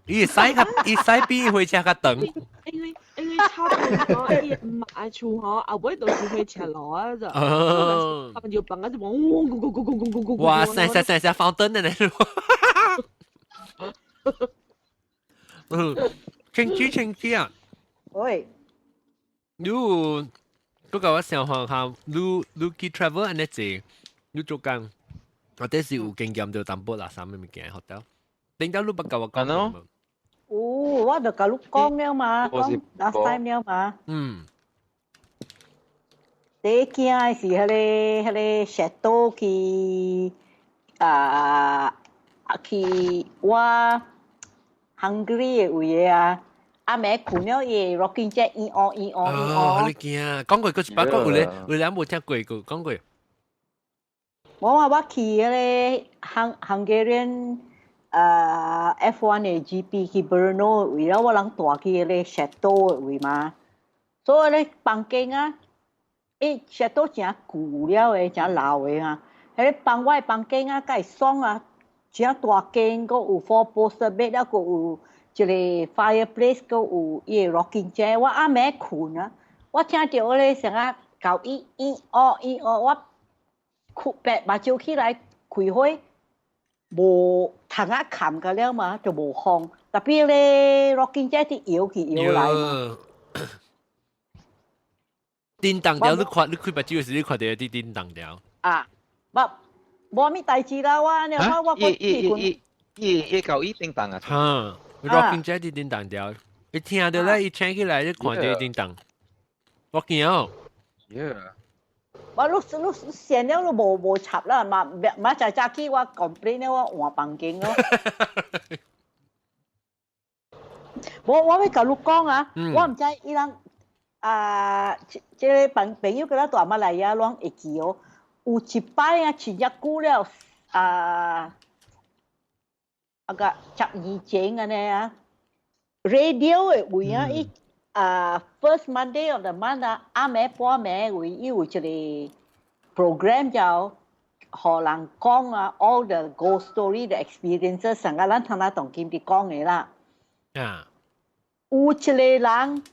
伊使較，伊使比火車較長。因為因為差不多，伊唔愛出吼，後尾就是火車路啊就。哦。他們就放啊就嗡嗡咕咕咕咕咕咕咕。哇！塞塞塞塞放燈的呢。嗯，清知清知啊！喂，你嗰個我想看下，你你去 travel 按呢濟，你做工，或者是有經驗就淡薄垃圾物件學到。頂到你不夠我講有，我就共你講了嘛，講 last time 了嘛。第一驚的是彼个彼个 château 去啊去我 Hungary 的位啊，暗暝睏了伊 rocking chair 咿哦咿哦咿哦。你驚？講過閣一擺，講有咧有咧無聽過過講過。我話我去彼个 Hungarian 啊 F1 的 GP 去 Brno 位了，我人蹛去彼个 château 的位嘛，所以咧房間啊，伊 château 誠舊了的，誠老的啊，彼彼個房我的房間啊，較會爽啊，真大間，閣有 four poster bed 了，閣有一個 fireplace，閣有伊個 rocking chair。我暗暝睏啊，我聽著彼個聲啊，狗咿咿哦咿哦，我睏白目睭起來開火，無窗仔冚個了嘛，就無風。Tapi 咧，rocking chair 佇搖去搖來嘛。叮當掉，你看你開目睭時，你看著佇叮當掉。啊，無無啥代誌啦，我我我伊伊伊伊伊狗伊叮當啊！哈，rocking chair 佇叮當掉，伊聽著咧，伊醒起來，你看著叮當，我驚哦。 Yeah。我你你線了你無無插啦，嘛嘛在早起我 complain 了，我換房間咯。無，我欲共你講啊，我毋知伊人啊，這個朋朋友佮咱蹛馬來亞攏會記哦。有一擺啊，真正久了啊，啊個10年前按呢啊，radio 的位啊，伊啊 first Monday of the month 啊，暗暝半暝位，伊有一個 program 叫予人講啊，all the ghost story 的 experiences，上個咱聽咱當今佇講的啦。啊，有一個人，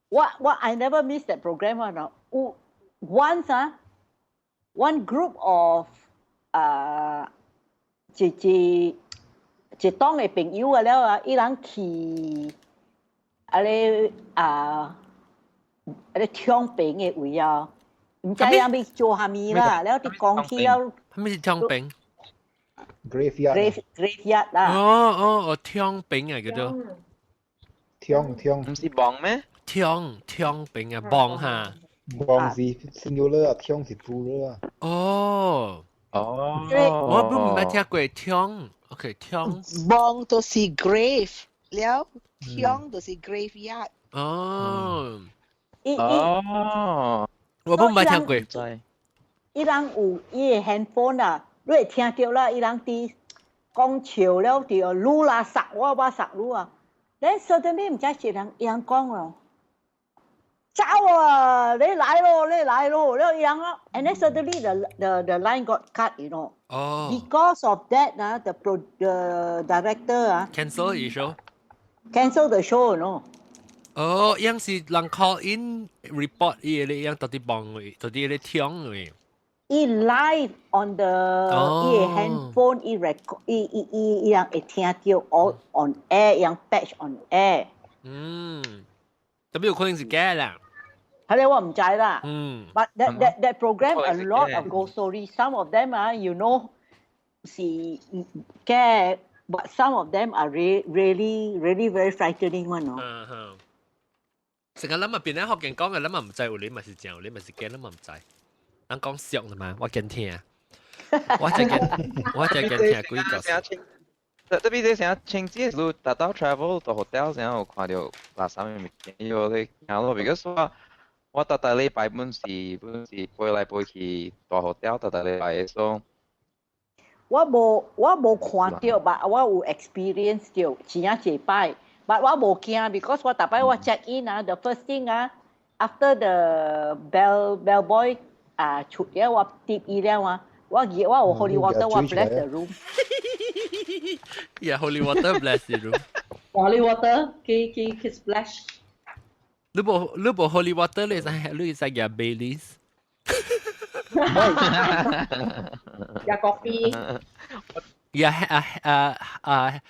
我我 I never miss that program 啊！有 once 啊，one group of 啊，一一一黨的朋友啊了啊，伊人去啊咧啊，啊咧搶兵的位啊，毋知影欲做啥物啦，了佇講起了。啥物是搶兵？Graveyard。 Graveyard 啦。哦哦哦，搶兵啊叫做。搶搶。毋是墓咩？搶搶兵啊，墓哈。墓是 singular 啊，搶是 plural 啊。哦。哦。我都毋捌聽過搶，OK 搶。墓就是 grave 了，搶就是 graveyard。哦。哦。我都毋捌聽過。伊人有伊的 handphone 啊，你會聽著啦，伊人佇講笑了，佇擼啦殺我，我殺你啊！Then suddenly 毋知一人伊人講哦，走啊！你來咯，你來咯，了伊人啊，and then suddenly the line got cut. 哦。 Because of that 啊，the director 啊 cancel the show。 Cancel the show. 哦，樣是人 call in report 伊個樣到底幫到底咧聽嘅。伊 live on the 伊個 handphone，伊 record，伊伊伊伊人會聽著 all on air，伊人 patch on air。嗯，特別有可能是假啦。係咧，我毋知啦。But that program a lot of ghost stories. Some of them 啊，是假，but some of them are really really very frightening one 咯。嗯哼。成日諗啊，變咧福建講嘅，諗啊毋知有你咪是正，有你咪是假，諗啊毋知。人講俗啦嘛，我驚聽。我就驚，我就驚聽鬼故事。特特別這成清節你達到 travel 到 hotel 成有看著垃圾物件，有咧聽咯，because 我我逐逐禮拜本是本是飛來飛去大 hotel，逐逐禮拜所。我無我無看著吧，我有 experience 著，真正一擺，but 我無驚，because 我逐擺我 check in 啊，the first thing 啊，after the bell boy 啊出了我 tip 伊了啊，我我有 holy water 我 bless the room。 Yeah, holy water bless the room. Holy water 去去去 splash。你無你無 holy water，你使你使食 Baileys。食 coffee。呀啊啊啊！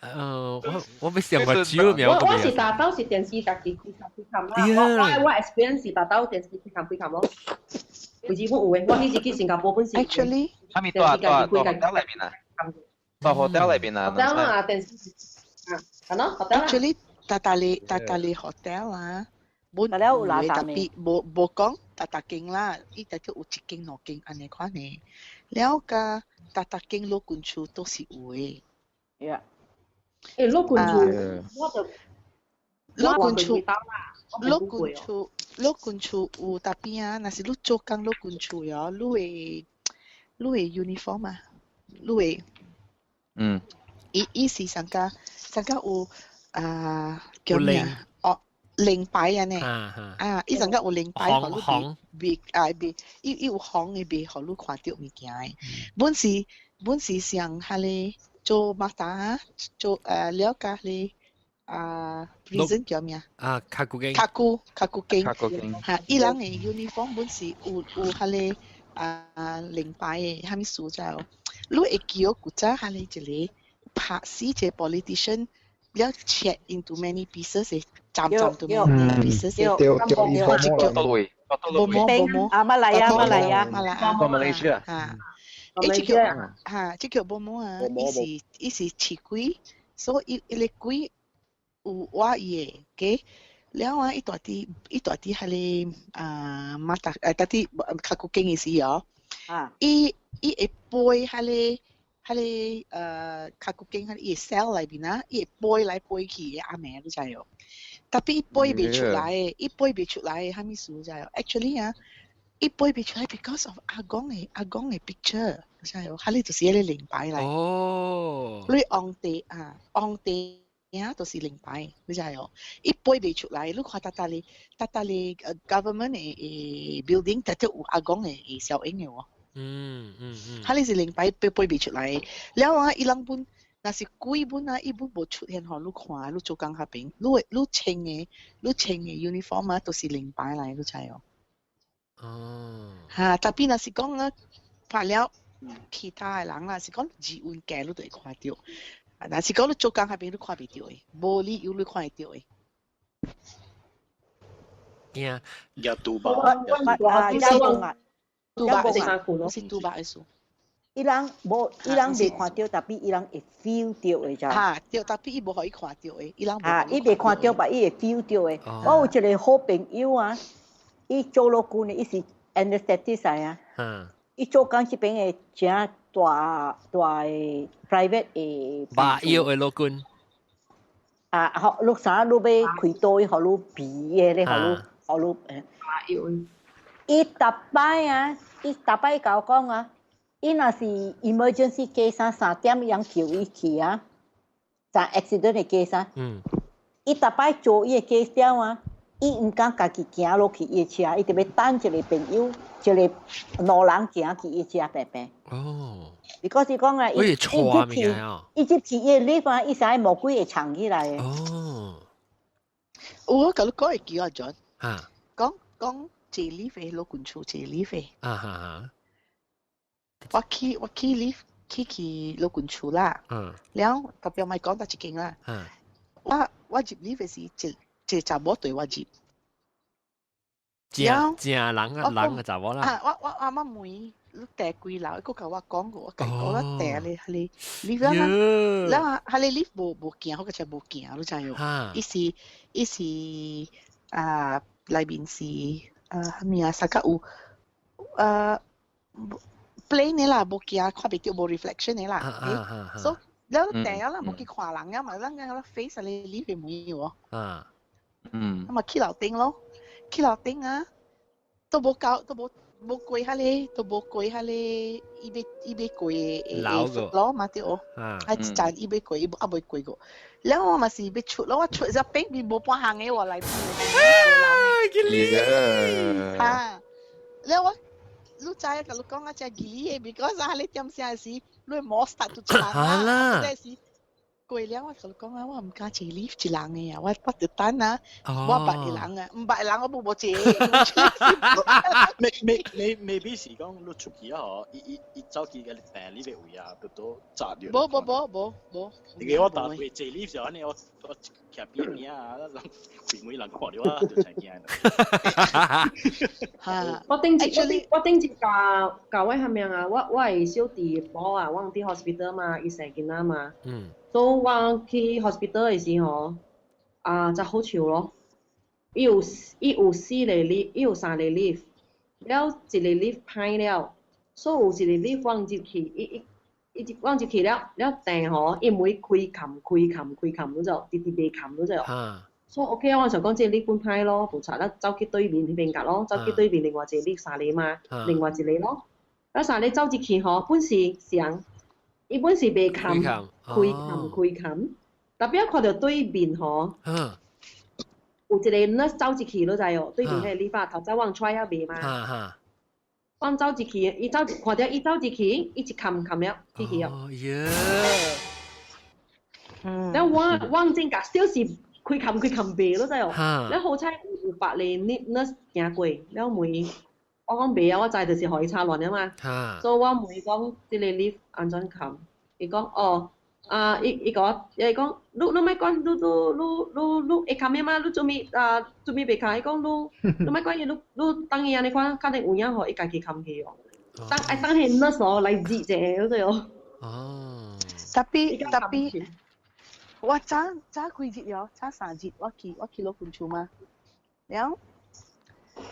我我欲想個酒名。我我是達到是電視家己開看開看啦。我我我 experience 是達到電視開看開看咯。為止本有嘅，我彼時去新加坡本是。 Actually，係咪蹛蹛蹛 hotel 裏邊啊？蹛 hotel 裏邊啊？ hotel 啊，電視啊，係咯，hotel 啦。 Actually，逐逐個逐逐個 hotel 啊，本有垃圾特別無無講逐逐間啦，伊大概有一間兩間按呢款的。了佮逐逐間老君厝都是有的。 Yeah。誒，老君厝，我就老君厝，老君厝，老君厝有 tapi 啊，若是你做工老君厝喲，你會你會 uniform 啊，你會，伊伊是上加上加有啊叫咩啊？哦，靈牌啊呢，啊，伊陣間有靈牌，予你袂啊袂，伊有紅的袂，予你看著物件的。本是像彼個做馬達做了解咧啊 prison 叫咩啊？卡古經。卡古卡古經。卡古經。嚇，伊人的 uniform 本是有彼個啊靈牌的，啥物事就，你會記得古早彼個一個拍死一個 politician。了切 into many pieces 的，斬斬到 many pieces 的。對對，多位，無無無無。啊，馬來亞馬來亞馬來亞。馬來西亞。嚇，伊這叫嚇，這叫無毛啊，伊是飼鬼，所以伊個鬼有活伊的，給了啊，伊蹛佇伊蹛佇彼個啊馬達蹛佇較久經的時哦，伊伊會飛彼個。彼個較久經彼個伊個 cell 內面啊，伊會飛來飛去的暗暝你知無？Tapi 伊飛袂出來的，伊飛袂出來的，啥物事知無？Actually 啊，伊飛袂出來，because of 阿公的 picture，你知無？彼個就是彼個靈牌來。哦。你紅地啊，紅地啊，就是靈牌，你知無？伊飛袂出來，你看逐逐個逐逐個 government 的 building，逐逐有阿公的小影的喎。彼個是靈牌飛飛袂出來，了啊，伊人本若是鬼本啊，伊本無出現予你看，你做工彼邊，你會你穿的 uniform 啊，都是靈牌來，你知無？哦。嚇，tapi 若是講啊，拍了其他的人啦，是講自運價你就會看著，啊，若是講你做工彼邊你看袂著的，無理由你看會著的。驚。也賭吧。啊，啊，賭吧，是賭吧的事。伊人無，伊人袂看著，tapi 伊人會 feel 著的，咋？嚇，對，tapi 伊無予伊看著的，伊人啊，伊袂看著，但伊會 feel 著的。我有一個好朋友啊，伊做老久呢，伊是 anaesthetist 啊。伊做工這邊的誠大大的 private 的。把藥的老君。啊，好，你啥你欲開刀，伊予你鼻的咧，予你予你把藥。伊逐擺啊，伊逐擺共我講啊，伊若是 emergency case 啊，3點伊人叫伊去啊，在 accident 的 case 啊，伊逐擺做伊的 case 了啊，伊毋敢家己行落去伊的車，伊就欲等一個朋友，一個路人行去伊車邊邊。哦。 because 是講啊，伊伊錯物件哦。伊入去伊的 lift 啊，伊啥魔鬼會藏起來的。哦。我共你講會記啊，John。嚇。講講。坐 lift 的老君厝坐 lift 的。啊哈哈。我去 lift 去老君厝啦。了特別咪講得一間啦。我入 lift 的時，一一個查某對我入。正正人啊，人嘅查某啦。啊！我阿媽問你訂幾樓？伊閣共我講過，我共伊講我訂咧，彼個 lift 啦，了啊，彼個 lift 無無行，我個車無行，你知無？伊是啊，內面是啊，啥物啊？啥個有啊？plain 的啦，無行看袂著無 reflection 的啦。所以了訂了啦，無去看人啊嘛，咱講 face 彼個 lift 的門喎。咁啊去樓頂咯，去樓頂啊，都無到，都無無過彼個，都無過彼個，伊欲過的咯嘛對哦，啊一層伊欲過，伊猶未過過，了我嘛是欲出咯，我出只邊邊無半項的喎內面。嚇！了我，你知影共你講啊，真吉利的，because 啊，你點聲時，你摸 start 就長啊，這時過了我共你講啊，我毋敢坐 lift 一人的啊，我就等啊，我捌的人啊，毋捌的人我無坐。未未未未必是講你出去啊，嗬，伊走去個病呢個位啊，都都砸著。無無無無無。因為我逐回坐 lift 時候，呢我我徛邊邊啊，人開門人看著我就真驚。嚇！我頂一教教我啥物啊？我的小弟某啊，我佇 hospital 嘛，伊生囡仔嘛。所以我去 hospital 的時候，啊，就好笑咯。伊有四個 lift，伊有三個 lift，了一個 lift 歹了，所以有一個 lift 放入去，伊伊伊放入去了，了電吼，伊門開冚開冚開冚，你就直直袂冚，你就。所以 OK 我想講這個 lift 本歹咯，無差，咱走去對面彼邊角咯，走去對面另外一個 lift 三個嘛，另外一個咯。了三個走入去吼，本是上，伊本是袂冚，開冚開冚，tapi 我看著對面吼，有一個 nurse 走入去，你知哦？對面彼個理髮頭早我 try 猶未嘛？哈哈。我走入去，伊走看著伊走入去，伊一冚冚了進去哦。耶！了我真甲小是開冚開冚袂，你知哦？了好彩有別個 nurse 行過，了問我講袂啊，我知就是予伊插亂了嘛。所以我問伊講，這個 lift 按怎冚？伊講哦。啊！伊伊共我，伊講，你你莫管，你你你你你會冚的嗎？你做咩啊？做咩袂冚？伊講你你莫管伊，你你等伊按呢款，肯定有影予伊家己冚去哦。等愛等彼 nurse 哦來接者，嗰個哦。哦。 Tapi tapi，我早早幾日哦，早3日我去老君厝嘛，了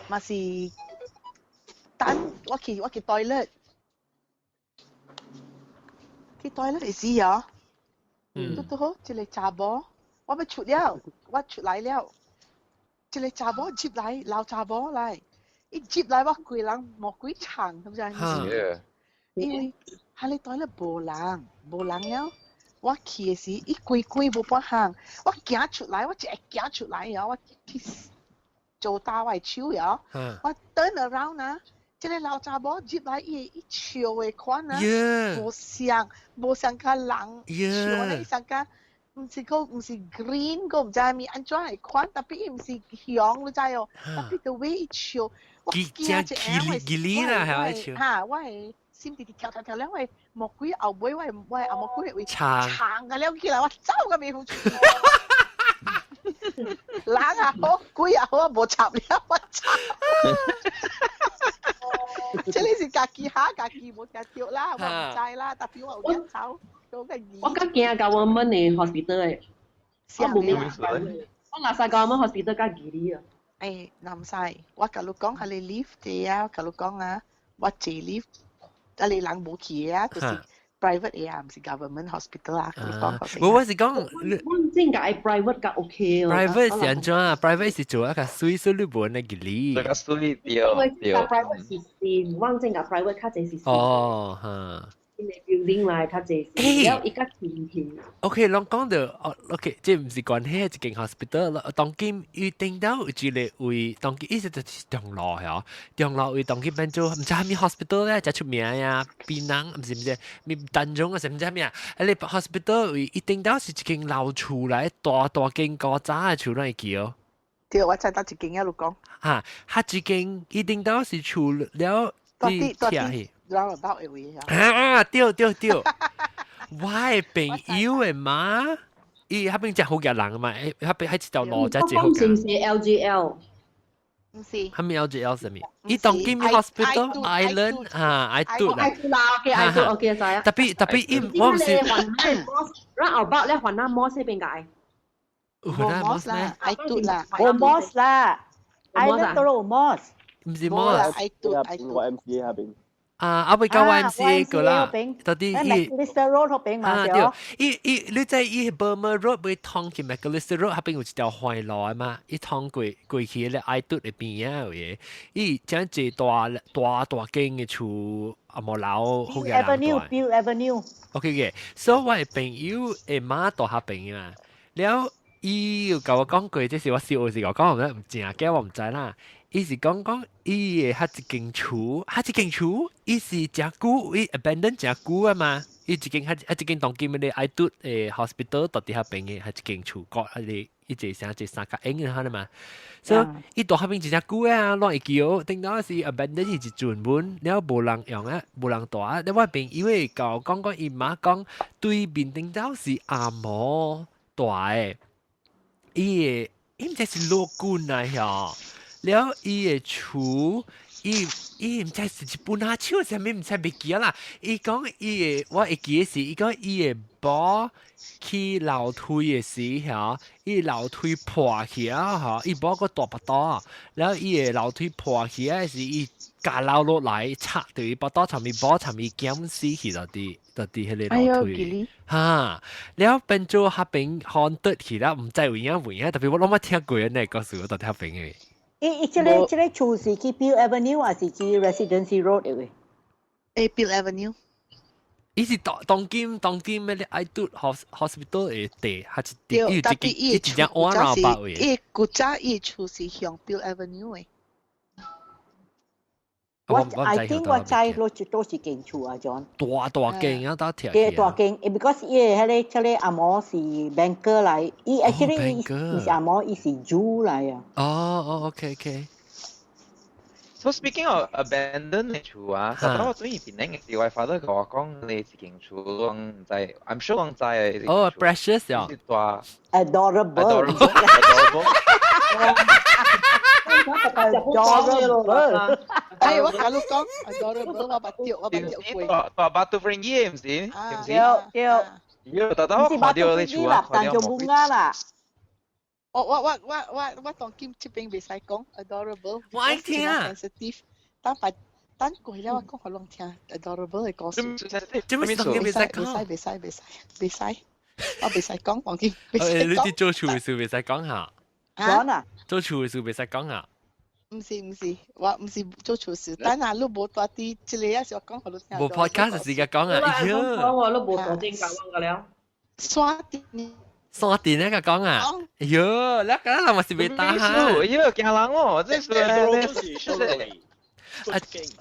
嘛是等我去 toilet。去 toilet 時哦，拄拄好一個查某，我欲出了，我出來了，一個查某入來，老查某來，伊入來我規人毛鬼長，知毋知？因為彼個 toilet 無人，無人了，我去的時，伊規規無半項，我行出來，我一會行出來哦，我去做打我的手哦，我 turn around 啊。這個老查某入來，伊伊笑的款啊，無像無像較人笑咧，伊像較毋是講毋是 green，閣毋知啥物按怎的款，特別伊毋是紅，你知哦？特別 the way 伊笑，我驚一下，我哈，我的心直直跳跳跳了，我的魔鬼後尾，我的後魔鬼會撐個了起來，我走個袂赴出。人也好，鬼也好，我無插了，我走。這裡是家己嚇，家己無聽著啦，我毋知啦，特別我有驚走。我較驚 government 的 hospital 的，我無咩。我若使 government hospital 較吉利啊。欸，若毋使，我共你講，彼個 lift 的啊，共你講啊，我坐 lift，啊你人無去的啊，就是 private 的啊，毋是 government hospital 啊，共你講。我是講，我真係 private 較 OK 哦。private 是按怎啊？private 是做一個水水你無那吉利。較水對。因為 private 是新，我真個 private 較濟是新。哦，哈。 building 來較濟是，了伊較清清。 OK，攏講著哦，OK，這毋是關係一間 hospital，當今伊頂到有一個位，當今伊是就是中路嗬，中路位當今變做毋知啥物 hospital 咧，誠出名呀，檳榔毋是毋是，咪丹絨啊，是毋知啥物啊？啊，你 hospital 位伊頂到是一間老厝來，大大間古早的厝，咱會記哦。對，我知佗一間啊，你講。哈，彼一間伊頂到是厝了，你聽去。roundabout 的位啊！啊，對對對，我的朋友的媽，伊彼邊誠好額人嘛，彼邊彼一條路誠濟好額。是毋是 LGL？毋是。啥物 LGL 啥物？伊當今 hospital island 啊，愛嘟啦。愛嘟啦，OK，愛嘟，OK，知啊。特別特別，伊我毋是。 roundabout 咧，還那 mosque 邊個？還那 mosque 啦，愛嘟啦，無 mosque 啦，island 都有 mosque。毋是 mosque。愛嘟愛嘟。 YMCA 彼邊。啊，啊未到 YMCA 個啦，到底伊 Macalister Road 彼邊嘛。啊對，伊伊你知伊 Burma Road 欲通去 Macalister Road 彼邊有一條橫路的嘛？伊通過過去咧愛嘟的邊仔有個，伊誠濟大大大間的厝，啊無樓好額人 Avenue Peel Avenue。 OK 嘅，所以我的朋友的媽住彼邊嘛，了伊有共我講過，這是我小時候講，我毋正假我毋知啦。伊是講講伊的彼一間厝，彼一間厝，伊是誠久，伊 abandon 誠久啊嘛。伊一間彼一間當今的愛嘟的 hospital 佇彼邊的彼一間厝，閣彼個伊一個啥一個三角形的彼嘛。所以伊佇彼邊真正久啊，攏會記哦。頂到是 abandon 是一陣本，了無人用啊，無人住啊。了我朋友會共我講講，伊媽講對面頂到是阿嬷住的，伊的伊毋知是老君啊遐。了伊的厝，伊伊毋知是一本阿手啥物，毋知袂記啦。伊講伊的，我會記得是，伊講伊的某去樓梯的時吼，伊樓梯破去啊吼，伊某閣大腹肚，了伊的樓梯破去啊時，伊咬落落來，插佇伊腹肚上面，某上面減死去就佇就佇彼個樓梯。哈，了變做彼邊 haunted 去啦，毋知有影無影，特別我攏捌聽過呢個故事，我佇彼邊的。伊伊這個這個厝是去 Peel Avenue 還是去 Residency Road 的？欸，Peel Avenue。伊是當當今當今咩咧？愛拄 hospital 的地，還是對，伊有特別一伊一隻碗老百位。伊古早伊厝是向 Peel Avenue 的。我 I think 我知攞都是間厝啊，John。大大間啊，打鐵。對，大間，because 伊個彼個彼個阿嬤是 banker 來，伊 actually 伊毋是阿嬤，伊是 Jew 來啊。哦哦，OK OK。 So speaking of abandoned 嘅厝啊，實在我中意邊領嘅時，我 father 同我講你一間厝，我唔知，I'm sure 我知嘅。哦，precious 啊。大。 Adorable。 Adorable。 Adorable。哎，我甲你講，adorable，我捌著，我捌著過。大大 Batu Ferringhi 毋是？毋是？對對。喲，大大我看到你厝啊，看到冇。啦。我我我我我我當今這邊袂使講 adorable，我愛聽啊。 sensitive，等擺等過了我講予攏聽 adorable 的故事。這麼當今袂使講？袂使袂使袂使，我袂使講，當今袂使講。你佇做厝的時袂使講下。講啊！做厝的時袂使講下。毋是毋是，我毋是做廚師，等下你無帶佇這個也是我講予你聽。無 podcast 時間講啊，哎呀！講我都無大正講個了。山頂。山頂那個講啊，哎喲，那個人嘛是袂打哈。哎喲，驚人哦，這是這是。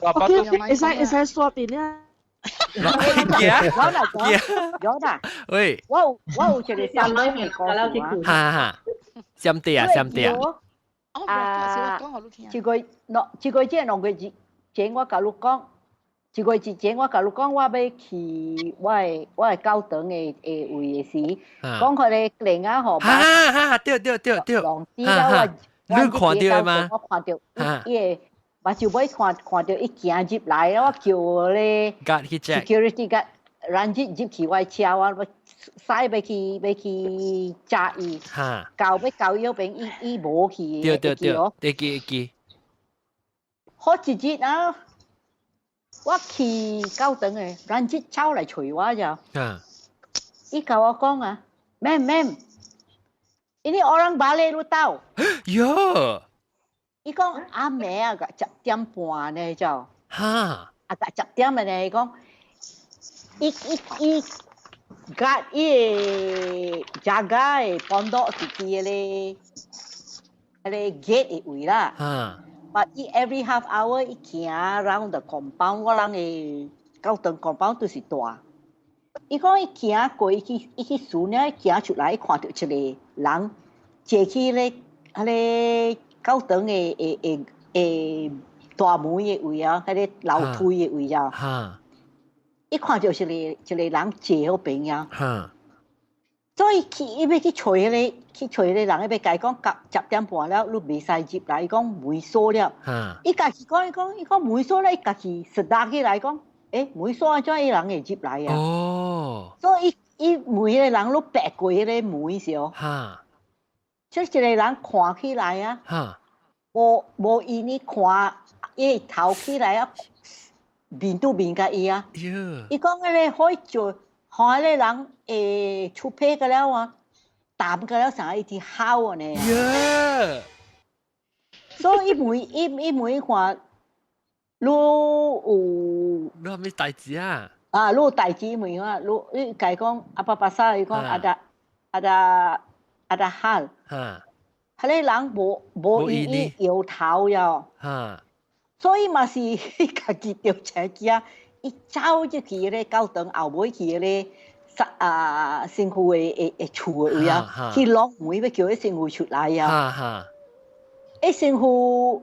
啊，會使會使山頂啊。有啦有啦，喂，我有我有一個三兩嘅故事啊。哈哈，閃地啊閃地啊。啊，一個喏，一個月兩個月前我共你講，一個月前我共你講，我欲去我的我的教堂的的位的時，講彼个靈仔吼，哈哈，對對對對，浪子了我，你看著嗎？我看著伊個目睭尾看看著伊行入來，我叫咧 security guard 人入入去我的車，我使欲去欲去抓伊，到欲到伊彼邊，伊伊無去，對對對，會記會記。好一日啊，我去教堂的，人入走來揣我咋？伊共我講啊，Ma'am ma'am，ini orang balik lu tahu？喲！伊講暗暝啊，10點半呢就。哈！啊，10點的呢，伊講。伊伊伊，guard 伊個 jaga 的 pondok 是佇彼個彼個 gate 的位啦。But 伊 every half hour 伊行 round the compound，我人的教堂 compound 都是大。伊講伊行過，伊去伊去巡了，伊行出來，伊看著一個人坐去咧，彼個教堂的的的的大門的位啊，彼個樓梯的位啊。伊看著一個一個人坐彼邊啊，所以去伊欲去揣彼個去揣彼個人，伊欲共伊講10點半了，你袂使入來，伊講門鎖了。伊家己講，伊講伊講門鎖了，伊家己實答起來講，欸，門鎖按怎伊人會入來啊？哦，所以伊伊問彼個人，你白過彼個門時哦。這一個人看起來啊，無無伊呢看，伊頭起來啊。面對面共伊啊，伊講彼個可以做，看彼個人會出屁個了啊，淡個了啥，伊佇哭按呢。所以伊問伊伊問伊看，你有？你有啥代誌啊？啊，你有代誌問我，你伊共伊講 apa pasal 伊講ada ada ada hal。彼個人無無伊伊搖頭喲。所以嘛是伊家己著車囝，伊走入去彼個教堂後尾去彼個啊神父的的的厝的位啊，去挵門欲叫彼神父出來啊。彼神父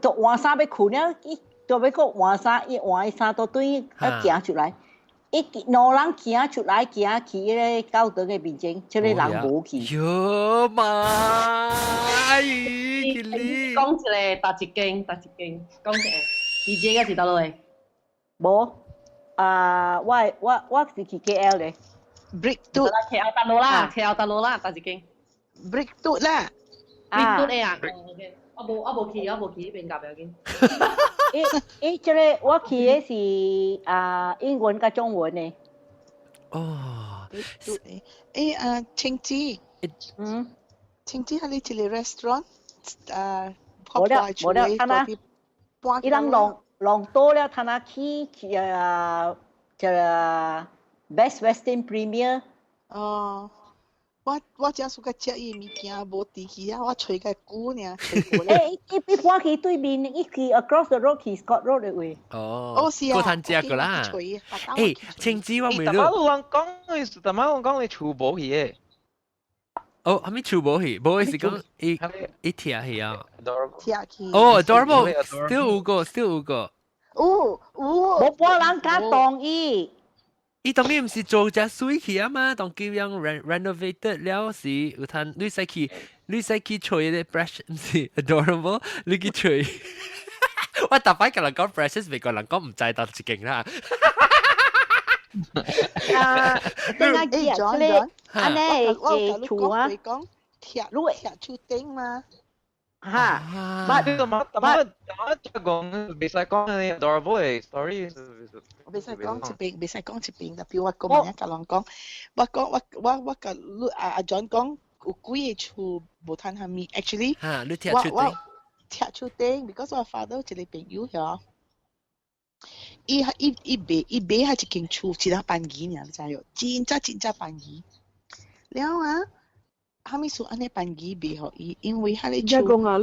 就換衫欲睏了，伊就欲閣換衫，伊換伊衫都對啊行出來，伊兩人行出來行去彼個教堂的面前，這個人無去。喲媽！講一个，佗一間，佗一間，講一個，你這個是佗落的？無，啊，我我我是去 KL 咧。 Brick 嘟，KL 佗落啦，KL 佗落啦，佗一間。 Brick 嘟啦，Brick 嘟的啊。我無我無去，我無去彼邊夾不要緊。伊伊這个我去的是啊英文佮中文的。哦。欸啊，青子。嗯。青子係你一個 restaurant 啊？無了無了，他那伊人弄弄多了，他那去去啊，這個 Best Western Premier。哦，我只暑個食伊物件無甜去啊，我揣個久爾，揣過咧。欸，伊伊搬去對面，伊去 across the road 去 Scott Road 的位。哦，哦是啊，過趁食過啦。欸，青子我未大馬路人講，大馬路講你厝無去的。哦，係咪厝無去？無是講伊伊拆去啊。拆去。哦，adorable，still 有個，still 有個。有有。無半人敢動伊。伊當然毋是做隻水去啊嘛，當叫樣 renovated 了時，有通你使去，你使去揣個 brush，毋是 adorable，你去揣。我逐擺共人講 precious，美國人講毋知當一間啦。啊，點解記啊？這個按呢個厝啊，講拆拆厝頂嘛。哈，你怎麼怎麼怎麼講？袂使講你 adorable 的 story。袂使講這邊，袂使講這邊，特別我講物共人講，我講我我我共你阿阿 John 講有幾个厝無趁蝦米，actually 哈，你拆厝頂，拆厝頂，because 我 father 一個朋友遐，伊伊伊買伊買彼一間厝，一個便宜爾，你知無？真正真正便宜。了啊，蝦米事按呢便宜賣予伊？因為彼个厝。講啊，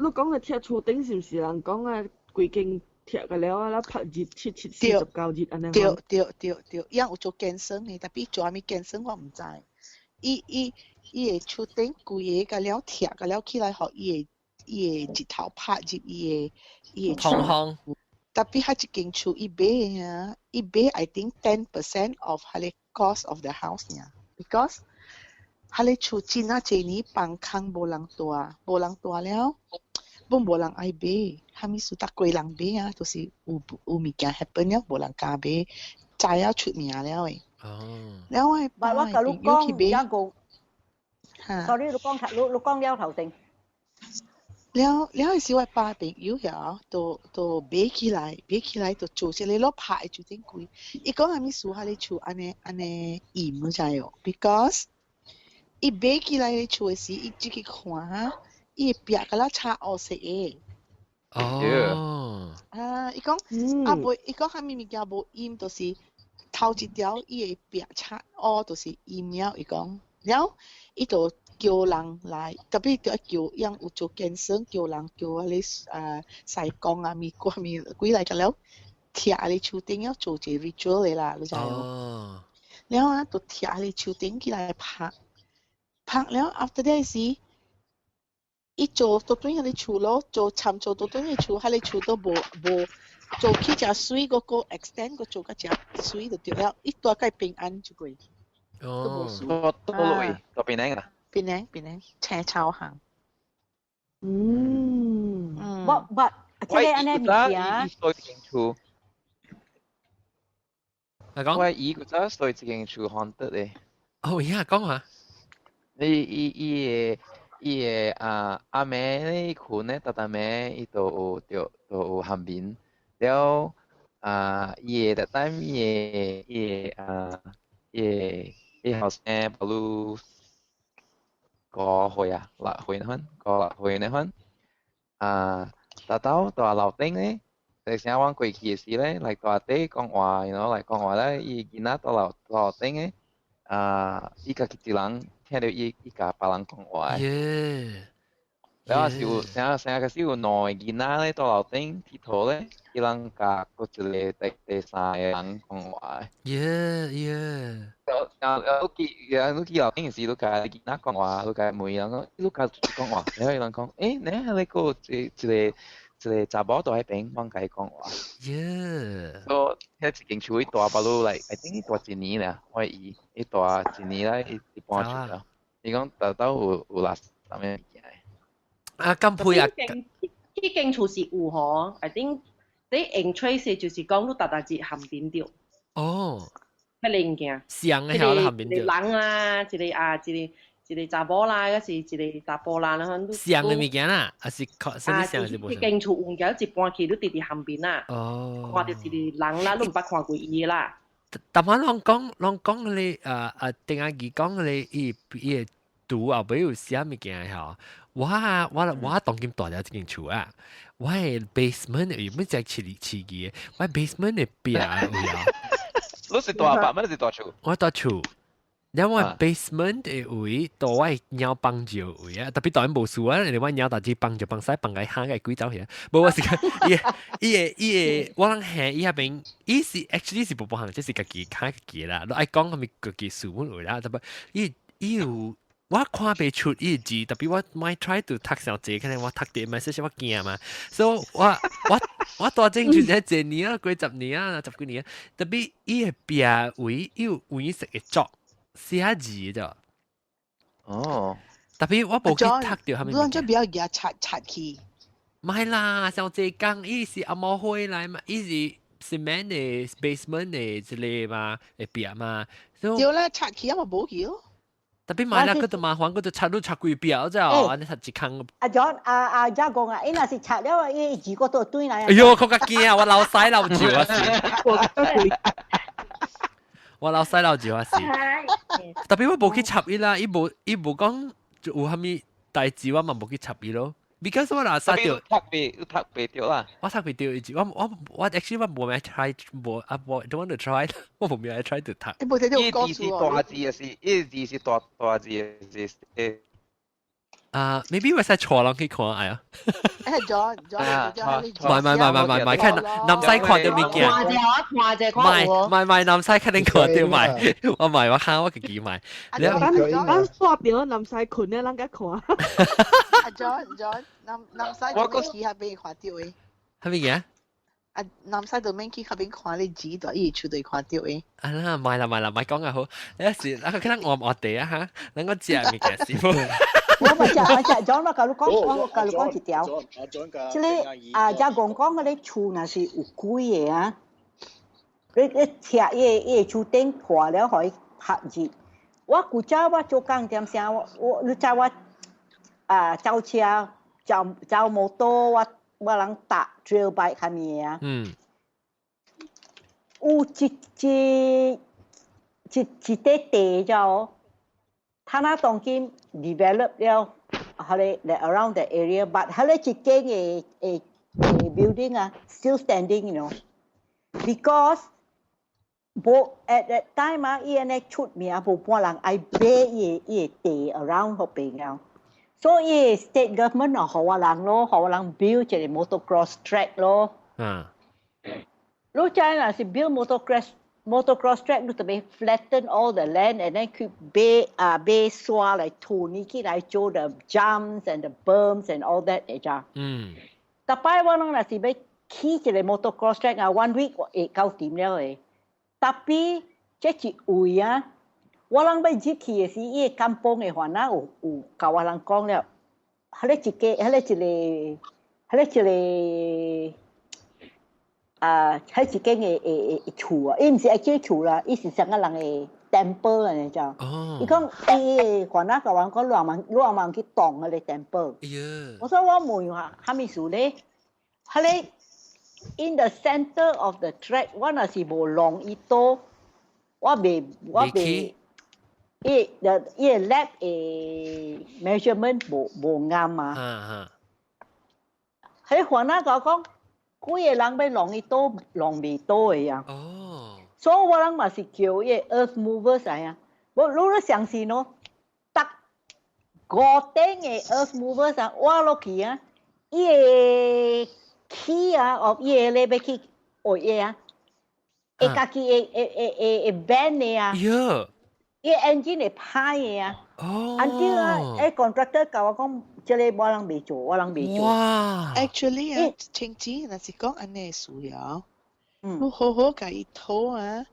你講的拆厝頂是毋是人講啊？規間拆個了啊，拍熱七七四十九日按呢？對對對對，伊有做健身的，特別做啥物健身我毋知。伊伊伊的厝頂規个共了拆共了起來，予伊的伊的日頭拍入伊的伊的通風。特別彼一間厝伊買的啊，伊買 I think 10% of 彼个 cost of the house 爾，because 彼个厝真啊濟年放空無人住，無人住了，本無人愛買，啥物事逐個人買啊，就是有有物件 happen 了，無人敢買，知影出名了的。哦。了我我共你講，一個，sorry，你講你你講了頭先。了了時我爸朋友遐，都都買起來，買起來就做一個攞拍的就頂貴。伊講啥物事，彼个厝按呢按呢嚴，你知無？Because 伊買起來的厝的時，伊入去看，伊的壁敢若漆烏色的。哦。啊！伊講啊無，伊講啥物物件無陰，就是頭一條伊的壁漆烏，就是陰了。伊講了，伊就叫人來，特別就叫樣有做健身，叫人叫彼个啊師公啊、物鬼物鬼來個了，拆彼个厝頂了做一個 ritual 的啦，你知無？哦。了啊，就拆彼个厝頂起來拍，拍了 after that 時，伊做倒轉彼个厝咯，做參做倒轉彼个厝，彼个厝都無無做起誠媠，閣閣 extend 閣做較誠媠就對了，伊大概平安就過。哦。多多落去，到邊個啊？檳城檳城青草巷。嗯。我我這個按呢物件。伊間厝。你講。我伊古早對一間厝 haunted 的。哦，呀，講下。伊伊伊个伊个啊阿妹咧困咧，逐逐暝伊都有著都有含面，了啊伊个逐擺伊个伊个啊伊个伊後生不如5歲啊，6歲那款，5、6歲那款，啊，達到大樓頂咧，你成日往過去的時咧，來大底講話，然後來講話咧，伊囡仔到樓樓頂咧，啊，伊家己一人聽著伊伊共別人講話。耶！了後是有成成個是有兩個囡仔咧，到樓頂佚佗咧，伊人共閣一個第第三個人講話。耶耶！了了你去，你去樓頂時，你共囡仔講話，你共問人講，你共講話，然後伊人講，欸，你彼個一一個一個查某佇彼邊，阮共伊講話。耶！所以彼一間厝伊蹛巴魯來，I think 伊蹛一年啦，我姨伊蹛一年啦，伊伊搬出了。伊講達到有有垃圾啥物物件。啊，咁配啊！彼間厝是有吼，I think 你 entrance 就是講你逐逐日含面著。哦。彼个物件。上的曉含面著。一個人啊，一個啊，一個一個查某啦，抑是一個查埔啦，然後上的物件啦，還是靠啥物上是無？彼間厝有物件一搬去，你直直含面啊。哦。看著一個人啦，你毋捌看過伊啦。逐擺攏講攏講你啊啊，定阿義講你伊伊個圖後尾有寫物件吼。我我我當今蹛佇這間厝啊，我的 basement 有乜只飼飼嘅，我 basement 的壁有啊。你是蹛房，乜是蹛厝？我蹛厝。然後我 basement 的位，蹛我貓放尿位啊，特別當然無事啊，因為我貓大隻放尿放屎放個下個鬼走去啊。無我是講，伊伊個伊個，我人下伊遐邊，伊是 actually 是無無行，這是家己較家己啦。你愛講啥物家己事本位啦，特別伊伊有我看袂出伊字，特別我莫 try to 讀上濟，可能我讀啲 message 我驚嘛，所以我我我蹛進去才一年啊，過十年啊，十幾年啊，特別伊個壁位伊有黃色的作。寫字啫。哦。特別我無去讀著啥物。你按怎比較舉擦擦去？唔係啦，上濟工伊是紅毛灰來嘛，伊是 cement 的 basement 的一個嘛，會壁嘛。對啦，擦去啊嘛無去咯。特別買啦，佢就麻煩，佢就擦都擦幾壁啫，按呢擦一空。阿 John 阿阿家公啊，伊若是擦了，伊字個都對來。哎喲，較較驚啊！我老屎老笑啊！我老屎老笑啊！是。特別我無去插伊啦，伊無伊無講有啥物代誌，我嘛無去插伊咯。Because 我若殺掉，讀袂讀袂著啦。我讀袂著伊字，我我我 actually 我無咩 try，無啊無 don't want to try，我無咩 try to 讀。你無睇到伊字是大字的是，伊字是大大字的是誒。啊，maybe 我使錯人去看哎呀。誒，John John，唔係唔係唔係唔係唔係，看南西看到物件。看者我看者看唔係唔係南西肯定看到買，我買我喊我自己買。咱咱刷掉南西困咧，咱甲看。阿 John John，南南西都免去遐邊看到的。啥物嘢？啊，南西都免去遐邊看你字，蹛伊厝對看到的。啊啦，買啦買啦，買講啊好。有時啊，可能我我地啊嚇，咱個食物件是。我咪食我食 John 我甲你講，我甲你講一條。這個啊，遮講講嗰個厝若是有鬼的啊，你你拆伊個伊個厝頂破了，予伊合入。我古早我做工點聲，我我你知我啊，走車走走摩托，我我人搭 trail bike 啥物的啊。有一一一一塊地咗。他那當今 develop 了，彼個 around the area，but 彼個一間的的的 building 啊，still standing，you know，because 無 at that time 啊，伊按呢出名，無半人愛買伊伊個地 around 彼邊啊，所以 state government 啊，予我人咯，予我人 build 一個 motocross track 咯。你知若是 build motocross track，你特別 flatten all the land and then 去買啊買沙來塗呢起來做 the jumps and the berms and all that 會知？逐擺我攏若是欲起一個 motocross track 啊，one week 會搞掂了的。特別這一位啊，我人欲入去的時，伊個 kampung 的番仔有有共我人講了，彼個一個，彼個一個，彼個一個。啊，彼一間的的的厝啊，伊毋是愛這厝啦，伊是啥個人的 temple 啊，你知？伊講伊的番仔共我講，亂忙亂忙去動彼個 temple。我說我問下，啥物事咧？彼個 in the center of the track，我若是無弄伊倒，我袂我袂，伊的伊的 lab 的 measurement 無無啱嘛。彼番仔共我講。幾個人欲弄伊倒，弄袂倒的啊！所以我人嘛是叫伊個 earth movers 來啊。我你你相信喏，逐五頂的 earth movers 啊，挖落去啊，伊會起啊，哦，伊會咧欲去學嘢啊，會家己會會會會會 bend 的啊。伊 engine 會歹的啊。按照啊，誒 contractor 共我講，這個我人袂做，我人袂做。哇！Actually 啊，清子若是講按呢需要，你好好共伊討啊，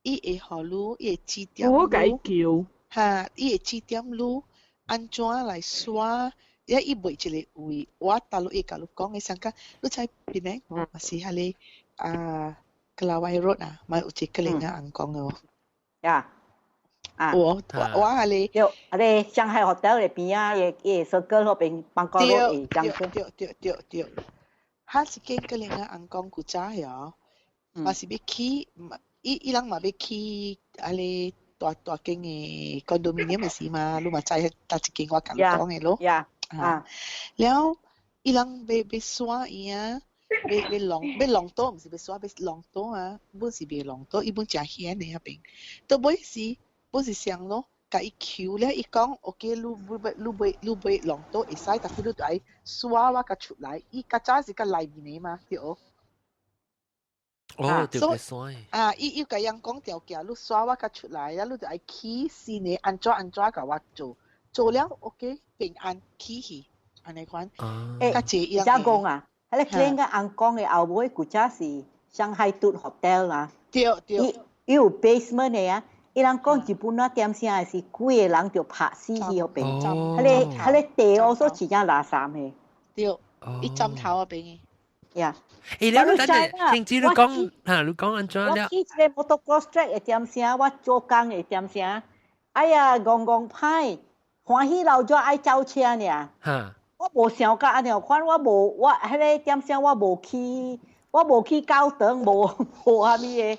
伊會予你，伊會指點好好共伊叫。哈，伊會指點你按怎來刷，伊伊袂一個位，我大陸會共你講的，上個你知邊個？嘛是彼個啊，Kelawai Road 啊，嘛有一個人啊尪公的哦。呀。啊！我我我彼個，對，啊個上海 hotel 的邊仔，伊個 circle 彼邊，邦交路會對對對對對，彼一間個人啊尪公古早哦，嘛是欲起，伊伊人嘛欲起啊個大大間嘅 condominium 嘅事嘛，你嘛知搭一間我講講嘅咯。啊，了伊人欲欲刷伊啊，欲欲弄欲弄倒，毋是欲刷，欲弄倒啊，本是袂弄倒，伊本誠險的遐邊，到尾是本是啥咯？共伊求了，伊講 OK，你欲你欲你欲弄倒會使，但是你著愛刷我共出來，伊較早是較內面的嘛，對。哦，對個刷。啊，伊伊共人講條件，你刷我共出來，啊，你著愛起新的，按怎按怎共我做，做了 OK 平安起去，按呢款。欸，遮講啊，彼个個尪公的後尾古早是上海都 hotel 啦。對對。伊伊有 basement 的啊，伊人講日本仔點聲的是幾个人就拍死去彼邊，彼个彼个地哦所真正垃圾的。對，伊枕頭彼邊。呀，欸，你等陣，聽知你講，嚇，你講按怎了？我去一个 motocross track 的點聲，我做工的點聲，哎呀，戇戇歹，歡喜老咗愛走車爾。嚇！我無想甲按呢款，我無我彼个點聲我無去，我無去教堂，無無啥物的。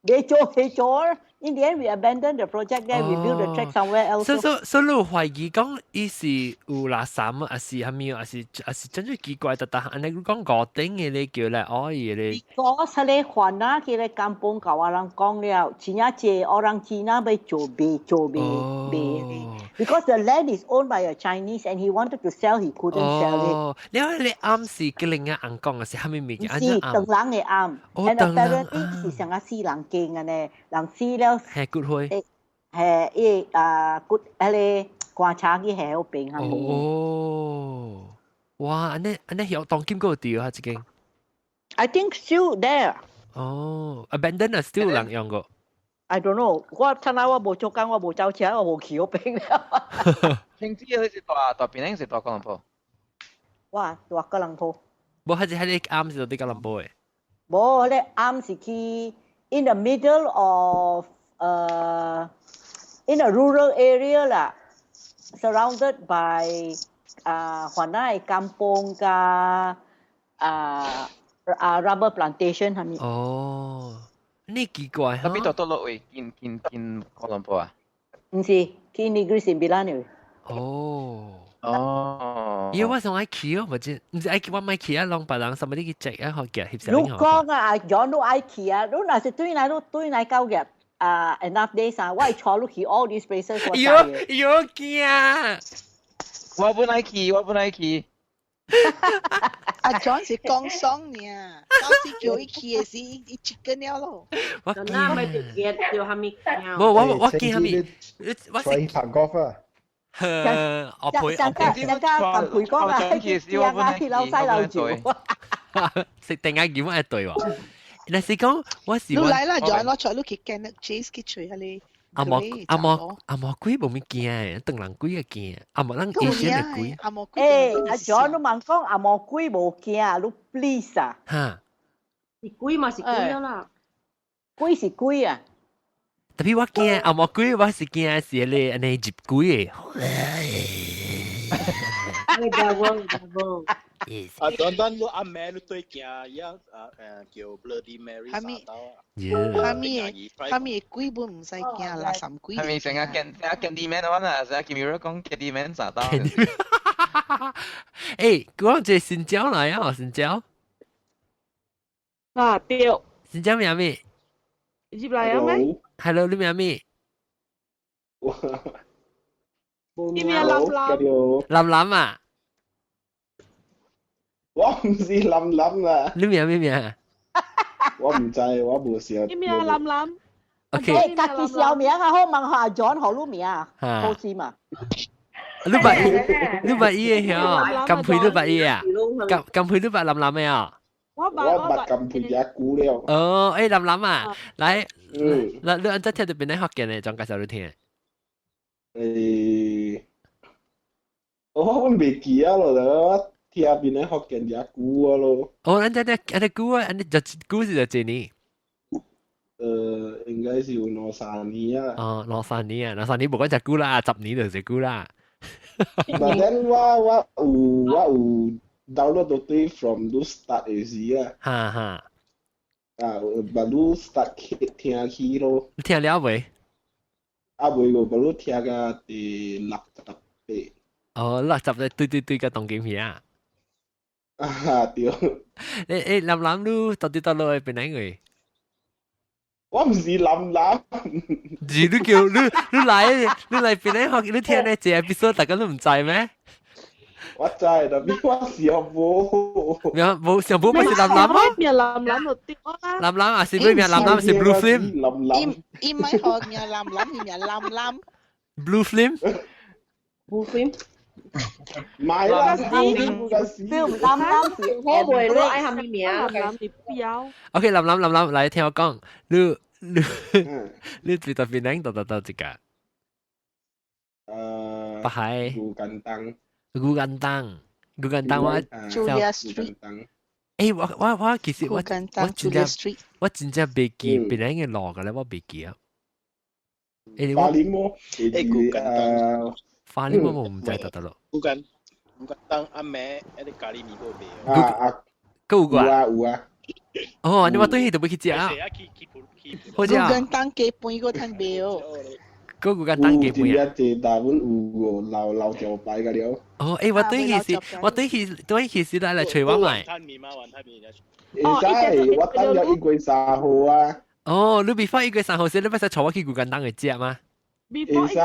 袂做袂做，in the end we abandoned the project there, we build the track somewhere else. 所所所以你懷疑講伊是有垃圾，還是啥物，還是還是真正奇怪，特特按呢你講五頂的咧叫來愛的咧。我出來還啊，佢咧甘榜共我人講了，真正濟orang Cina 欲做袂做袂袂，because the land is owned by a Chinese and he wanted to sell, he couldn't sell it. 哦，你話你暗是吉另個尪公，是啥物物件？是唐人的尪，and apparently 是上個死人間的呢，人死了。係骨灰。係伊啊骨，彼個棺材去下彼邊。哦，哇！按呢按呢有當今個地啊，這間。 I think still there。哦，abandoned 啊，still 有人用過。 I don't know，我趁下我無做工，我無走車，我無去彼邊了。聽知佢是蹛蹛檳城是蹛吉隆坡？哇，蹛吉隆坡。無，還是彼个尪是佇吉隆坡的。無，彼个尪是去 in the middle of in a rural area 啦，surrounded by 啊番仔的甘榜佮啊啊 rubber plantation 係咪？哦，呢奇怪哈。特別佗佗位，近近近吉隆坡啊？毋是，去 Negeri Sembilan 的。哦。哦。因為我想愛去哦，或者毋是愛去，我毋愛去啊，攏別人什麼你去 check 啊，學嘅翕相。你講啊，阿 John 你愛去啊，你若是對來你對來到嘅啊 enough days 啊，我會帶你去 all these places 我知嘅。有驚。我本愛去，我本愛去。阿 John 是講爽爾，到時叫伊去的時，伊一個了咯。我驚咪就驚就蝦米驚。無我我驚蝦米，我是拍 golf 啊。我陪我陪。人家人陪講啊，去啊去老西老住。食定眼見我係對喎。若是講我是你來啦，John，我帶你去 Cannock Chase 去揣彼个。紅毛紅毛紅毛鬼無物驚的，唐人鬼會驚，紅毛咱以前的鬼。紅毛鬼。欸，阿 John 你茫講紅毛鬼無驚，你 please 啊。哈。是鬼嘛是鬼啦。鬼是鬼啊。特別我驚紅毛鬼，我是驚是彼个按呢入鬼的。你 devil devil。啊，等等，你阿妹你對驚，伊啊叫 Bloody Mary 啥物？啥物的？啥物的鬼本毋使驚，垃圾鬼。係咪成日見成日 Candyman 啊？成日見 mirror 講 Candyman 啥刀？欸，講這新椒來啊，新椒。啊對。新椒名咩？入來啊咩？Hello，你名咩？你名林林。林林啊？我毋是林林啊！你名咩名？我毋知，我無識。你名林林。 OK。家己小名啊，好問下 John 好你名啊，好是嘛？你捌你捌伊个曉？金佩你捌伊啊？金金佩你捌林林的啊？我捌我捌金佩遮久了。哦，欸林林啊，來，你你按怎聽著邊個福建的，怎介紹你聽？欸，我袂記啊咯，我聽邊個福建遮久啊咯。哦，按怎聽按呢久啊？按呢就久是就幾年？應該是有兩三年啊。哦，兩三年啊，兩三年無講遮久啦，10年就遮久啦。 But then 我我有我有 download 到對 from 你 start 的時啊。哈哈。啊，but 你 start 聽起咯。你聽了未？啊未個，無你聽到第68。哦，60對對對，個當今片啊。啊對。誒誒，林林你到底到落去邊哪個？我唔是林林。是你叫你你來你來邊哪學？你聽呢這 episode 大家都唔知咩？我知，但係我上無。咩無上無不是林林啊？名林林就對啦。林林啊，是咩名林林是 Blue Flame。林林。伊唔係學名林林，伊名林林。 Blue Flame。 Blue Flame。唔係啦，林林是我袂你愛蝦米名？林林你不要。 OK，林林林林，來聽我講，你你你最特別靚到到到這個？北海。古根當。古根當，古根當我。 Julia Street。誒，我其實我我真正我真正袂記別人嘅路嘅咧，我袂記啊。誒，花蓮麼？誒，古根當。花蓮我唔知得得咯。古根當阿妹，一啲咖喱麵嗰個啊啊，夠有啊有啊。哦，你話對去就要去食啊？好食古根當雞飯個攤賣哦。嗰個簡單基本啊！有大本有老老招牌個了。哦，誒，我對去時，我對去對去時來來揣我買。會使，我等咗1月3號啊。哦，你 before 1月3號時，你不使坐我去古簡單去食嗎？會使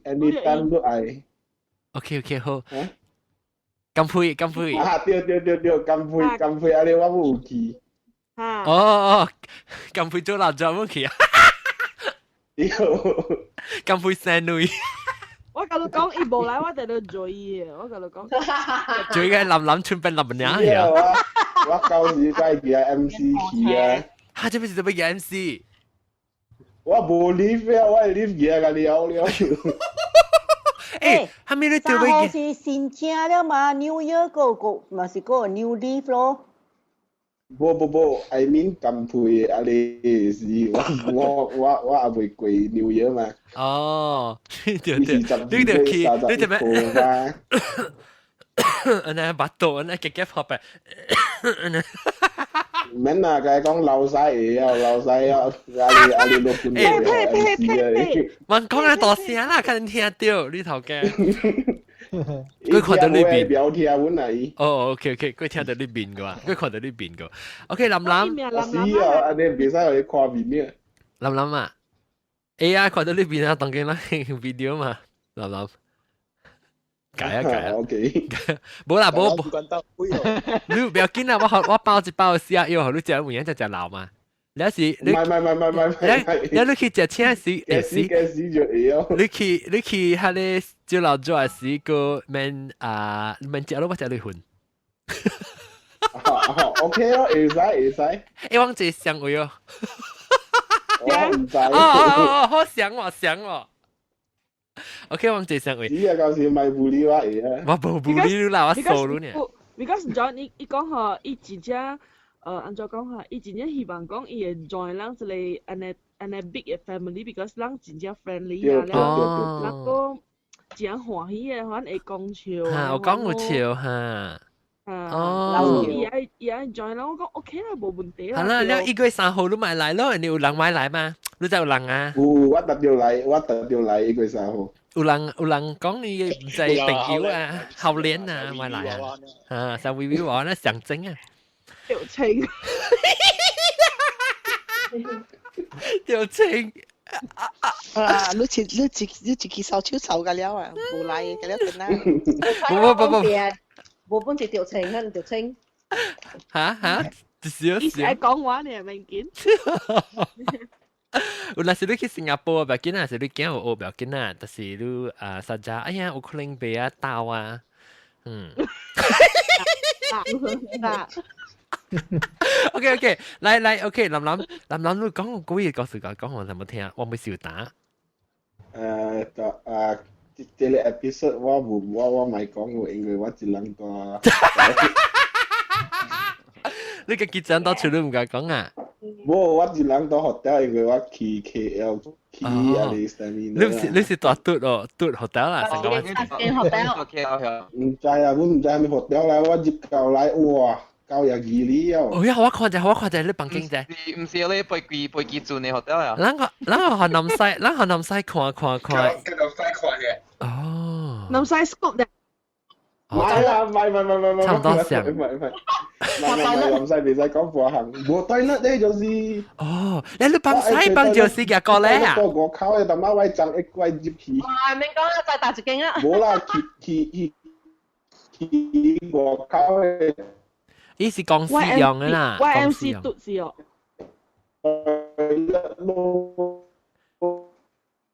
，anytime 都愛。 OK OK 好。乾杯乾杯。啊對對對對，乾杯乾杯，啊你我冇去。哦哦，乾杯做老做冇去啊！乾杯生女。我甲你講，伊無來，我佇咧追伊。我甲你講。追個林林村變林娘去啊！我舊時該記 MC 去啊。哈！這邊是做乜 MC？我無 leave 啊，我係 leave 嘢個了了。誒，後面你對號是新正了嘛？New Year 個個嘛是個 New Leaf 咯。無無無，I mean 乾杯啊！你是我我我還未過 New Year 嘛？哦，對對，你就去，你就咩？安尼巴肚，安尼夾夾破白。免啊，該講老細會啊，老細啊，阿你阿你六分呸呸呸呸！我講得大聲啦，可能聽到你頭家。佢看到呢邊，表聽阮嚟。哦，OK OK，佢聽到呢邊嘅話，佢看到呢邊嘅。OK，林林，是啊，阿你唔使去看面嘅。林林啊，AI 看到呢邊啊，當緊啦 video 嘛，林林。改啊改啊，OK。冇啦冇冇，你唔要緊啦，我我包一包試下，因為你食有影就食老嘛。你是你唔係唔係唔係唔係，你你去食請時，時時就會哦。你去你去彼个酒樓做時個免啊免食咯，我食你份。 OK 咯，會使會使。欸，我這相位哦。我唔知。哦哦哦，好想我想我。OK，我這相位。你啊，到時咪無理我會啊。我無無理啦，我傻你呢。 Because John 伊伊講吼，伊真正。按怎講哈？伊真正希望講伊會 join 咱一個按呢按呢 big 的 family，because 咱真正 friendly 啊，了，咱個真歡喜的，反會講笑。嚇，有講有笑嚇。哦，伊愛伊愛 join 咱，我講 OK 啦，無問題啦。係啦，你1月3號你咪來咯，你有人買來嗎？你知有人啊？有，我特調來，我特調來1月3號。有人有人講你唔知朋友啊、後年啊，買來啊，啊，像微微話那象徵啊。表情，表情啊！你一你一你一支手手臭個了啊，無來個了陣啊！不不不不，無本是表情，係表情。嚇嚇，少少。伊是愛講話呢，明見。有若是你去新加坡，不要緊啊，是你驚有學不要緊啊，但是你啊實在，哎呀，有可能被啊鬥啊，嗯。OK OK，來來 OK，林林林林，你講個幾個故事講我有冇聽？我冇笑打。就啊，這個 episode 我無我我咪講過，因為我一人大。你個結帳到處都唔敢講啊？無，我一人到 hotel，因為我去 KL 去啊啲啥物。你是你是大嘟哦，嘟 hotel 啦，成個間 hotel。唔知啊，我唔知係咪 hotel 啦，我入到來哇！到也二里哦。哦呀，我看者，我看者你房間者。唔是你飛機飛機住嘅 hotel 啊？咱個咱個河南西，咱河南西看看看。跟南西看嘅。哦。南西 scope 嘅。唔係啦，唔係唔係唔係唔係，差唔多上。唔係唔係，唔係唔係，南西袂使講半行，無對甩咧就是。哦，你你幫西幫就是嘅過嚟啊？個我靠嘅，但媽我爭一塊入去。唔係，免講啦，再打一間啊。無啦，去去去去外口嘅。伊是公司用嘅啦。 YMC 嘟是哦。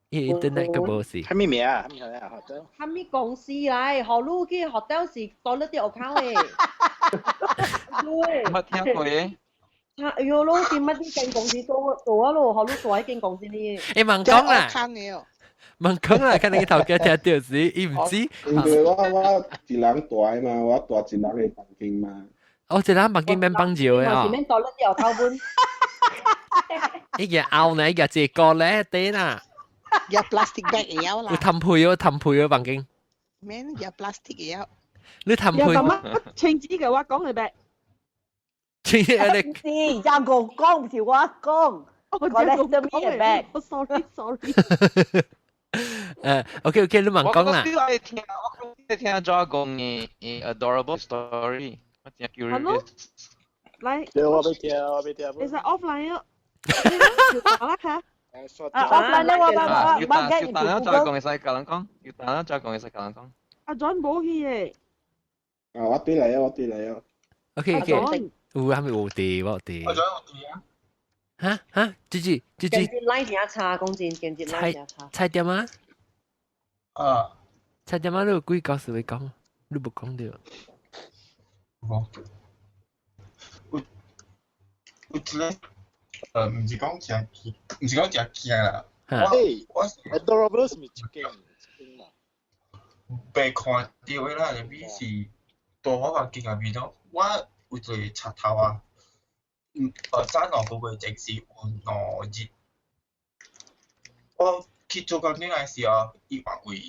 伊 internet 個無是。係咩名啊？係咩啊？hotel？係咩公司嚟？何路去 hotel 是多了啲學校嘅。乜聽過嘅？哎喲，攞見乜啲間公司做做啊咯，何路做喺間公司呢？欸，問講啦，問講啦，看你頭家聽到時，伊唔知。因為我一人住嘛，我住一人的房間嘛。哦，一人房間免幫助的啊。是免多了啲學校本。伊個後呢，伊個一個咧，對啦。有 plastic bag 會曉啦。有談配哦，談配哦，房間。免有 plastic 會曉。你談配。有咁清子嘅話講係咩？清子你。是，張公講唔是我講。我講嘅 bag。 Sorry sorry。OK OK，你問講啦。我聽我聽咗講嘅 adorable story，我真 curious。來。對，我未聽，我未聽。會使 offline 哦。打啦嚇。啊，offline 咧，我我我我要等啦，再講會使教人講，要等啦，再講會使教人講。阿 John 冇去嘅。啊，我對嚟啊，我對嚟啊。 OK OK，有係咪有地？我有地。我仲有地啊。嚇嚇，芝芝芝芝。拉真差，講真，間接拉真差。菜點啊？啊。菜點啊？你有幾個時會講？你無講著。無。有有一個。毋是講誠驚，毋是講誠驚啦。我 adorable 是咪一間一間啦？被看到的啦，入面是大我房間入面咯。我有一個插頭啊，早2個月前是有2日。我去做工頂來時哦，伊換位。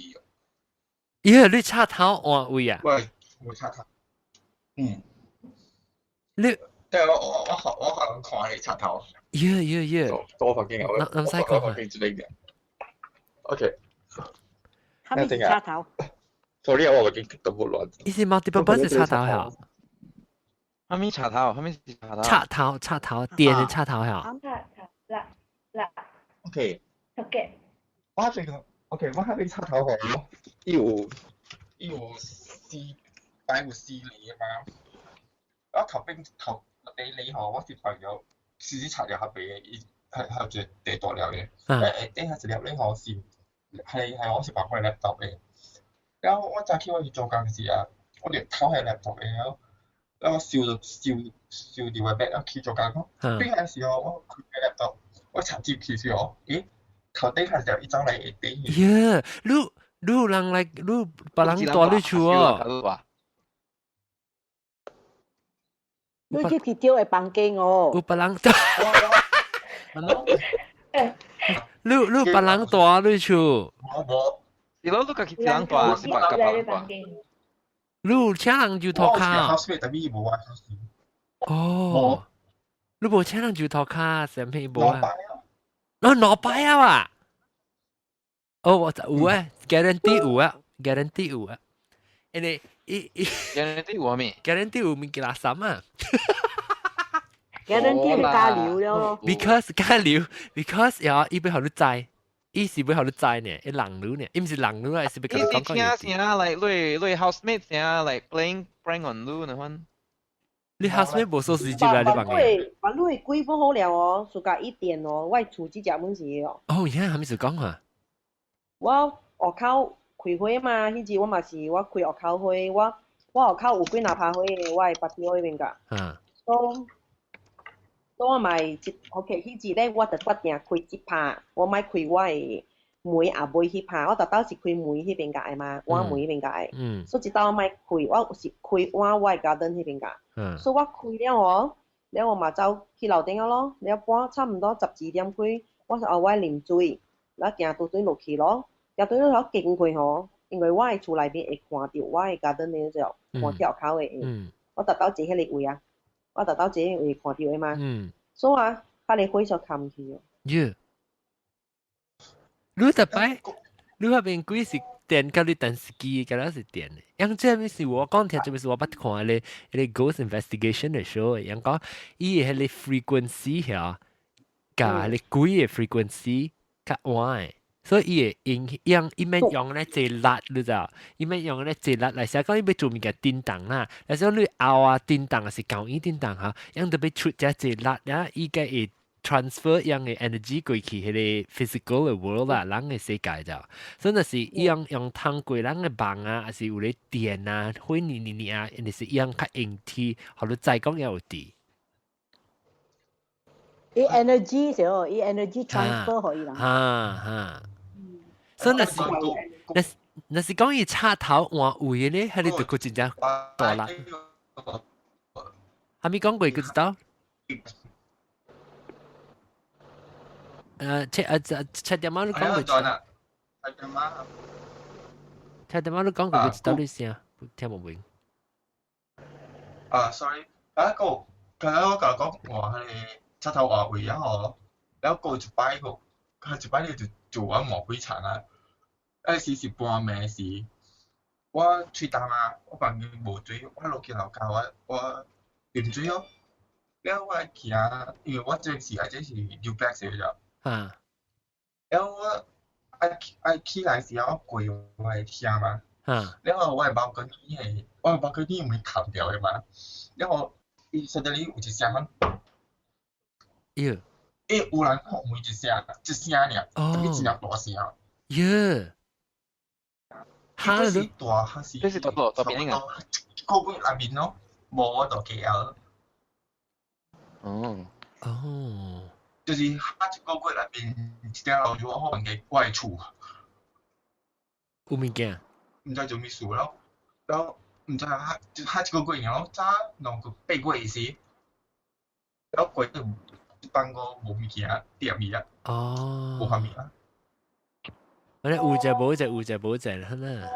咦？你插頭換位啊？我無插頭。嗯。你。對，我可能看你插頭。耶耶耶！多房間啊，我唔使講啊。OK。係咪插頭？ Sorry 啊，我已經都冇亂。伊是 multiple 是插頭呀？係咪插頭？係咪插頭？插頭插頭，電的插頭呀？插頭啦啦。 OK。 OK。我這個 OK，我還沒插頭好，伊有四擺有四厘嘛。我頭邊頭。你你吼，我是朋友，時時插入合俾嘅，伊係係一個地大粒嘅，頂下一粒咧吼是係我是放我 laptop 嘅，然後我早起我去做工時啊，我就偷係 laptop 嘅，然後我燒就燒燒掉個 bag 去做工咯。邊個時候我開 laptop，我插入去時候，咦，頭頂下就一張嚟下底。耶，你你有人來，你別人帶你厝哦。你入去掉的房間哦。有別人，你你別人帶你厝。無無，是咯，你家己一人帶，是別個人帶。你有請人就塗跤。哦，你無請人就塗跤，啥物無啊？哦，兩擺啊哇！哦，我有啊，guarantee 有啊，guarantee 有啊，因為。伊 guarantee 有咩？guarantee 有物件垃圾啊！guarantee 加料了咯。 Because 加料，because 呀，伊欲予你知，伊是欲予你知呢，伊人你呢，伊毋是人你啊，是欲共你講講。伊是聽聲，like 你 housemate 聲，like playing prank on 你那款。你 housemate 無鎖匙進來你房間。把你鬼不好了哦，暑假一點哦，我厝這隻本是哦。哦，而家係咪是講啊？我外口開會嘛，彼時我嘛是我開學校會，我學校有幾若拍會的，我會巴丟彼邊噶。嗯。所以，所以我嘛一 OK，彼時咧我就決定開一拍，我莫開我的門後尾彼拍，我逐晝是開門彼邊個的嘛，我門彼邊個的。嗯。所以一晝我莫開，我是開往我的 garden 彼邊個。嗯。所以我開了哦，了我嘛走去樓頂咯，了半差毋多12點幾，我說哦，我啉水，了行拄轉落去咯。行對咗頭經過吼，因為我的厝內面會看到我的 garden 的就看跳口的，我特到坐彼個位啊，我特到這位看到的嘛。嗯。所以啊，佢哋火就冚去。耶！你特擺，你那邊鬼是電，甲你電視機，甲咱是電的。因這物是我講聽，這物是我捌看咧，彼个 Ghost Investigation 的 show，𪜶講伊的彼个 frequency 遐，佮彼个鬼的 frequency 較倚的，所以伊會用用伊免用咧濟力，你知無？伊免用咧濟力來寫講伊欲做物件叮當啦，若是講你後啊叮當抑是舊椅叮當哈，𪜶著欲出遮濟力，了伊才會 transfer 𪜶的 energy 過去彼个 physical 的 world 啦，人的世界就，所以若是𪜶用通過人的夢啊，抑是有咧電啊、火呢呢呢啊，𪜶是𪜶較應天，予你知講猶有佇。伊 energy 是哦，伊 energy transfer 予伊人。哈哈，所以若是若是若是講伊插頭換位咧，彼个就閣真正大力。還未講過，閣知道？七啊七點仔你講過？七點仔。七點仔你講過，閣知道你聲，聽無明。啊，sorry，啊個，剛才我甲講話彼個插頭換位啊吼，了過一擺個，佢一擺你就做啊魔鬼層啊，彼時是半暝時，我喙焦啊，我房間無水，我落去樓跤我我啉水哦，了我行，因為我這是啊這是 duplex 的啫。啊。了我愛愛起來時候，我過我的廳嘛。了後我的 balcony 的，我的 balcony 毋是冚掉的嘛。了後伊 suddenly 有一聲講。喲。欸，有人敲門一聲，一聲爾，特別真正大聲。喲。哈？這是大還是？這是大大大邊啊？一個月內面咯，無我就 KL。哦。哦。就是哈一個月內面一點落雨，我可能會我的厝。有物件？毋知做物事咯，了毋知哈就哈一個月爾，早兩個八月時，了過咗一放個無物件掂伊啊。哦。無畫面啊。我咧有隻無隻，有隻無隻啦，啦。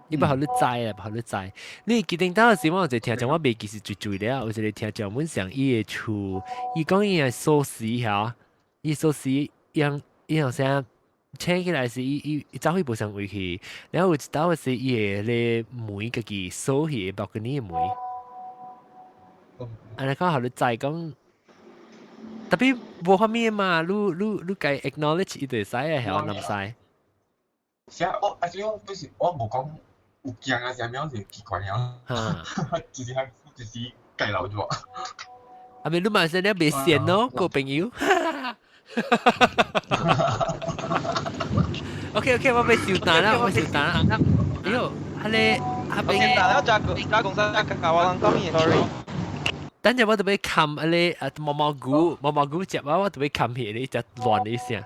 你不予你知啊，不予你知。你記得當時我有一個聽眾，我袂記是最最了，有一個聽眾阮上伊的厝，伊講伊的鎖匙遐，伊鎖匙用伊用啥請起來是伊伊伊走去無相位去，然後有一道是伊的咧門家己鎖起的 balcony 的門。按呢講予你知講，特別無法物嘛，你你你該 acknowledge 伊就會使啊，曉毋使？啥？我啊，這我不是我無講有驚啊，啥物是奇怪啊，就是就是計留咗。啊咪你嘛是你袂善咯，個朋友。OK OK，我欲收單啦，我收單啦。哎喲，彼个彼邊。收單了，加加公司加我人講嘢，sorry。等陣我特別冚彼个啊毛毛菇毛毛菇食啊，我特別冚起你只亂一聲。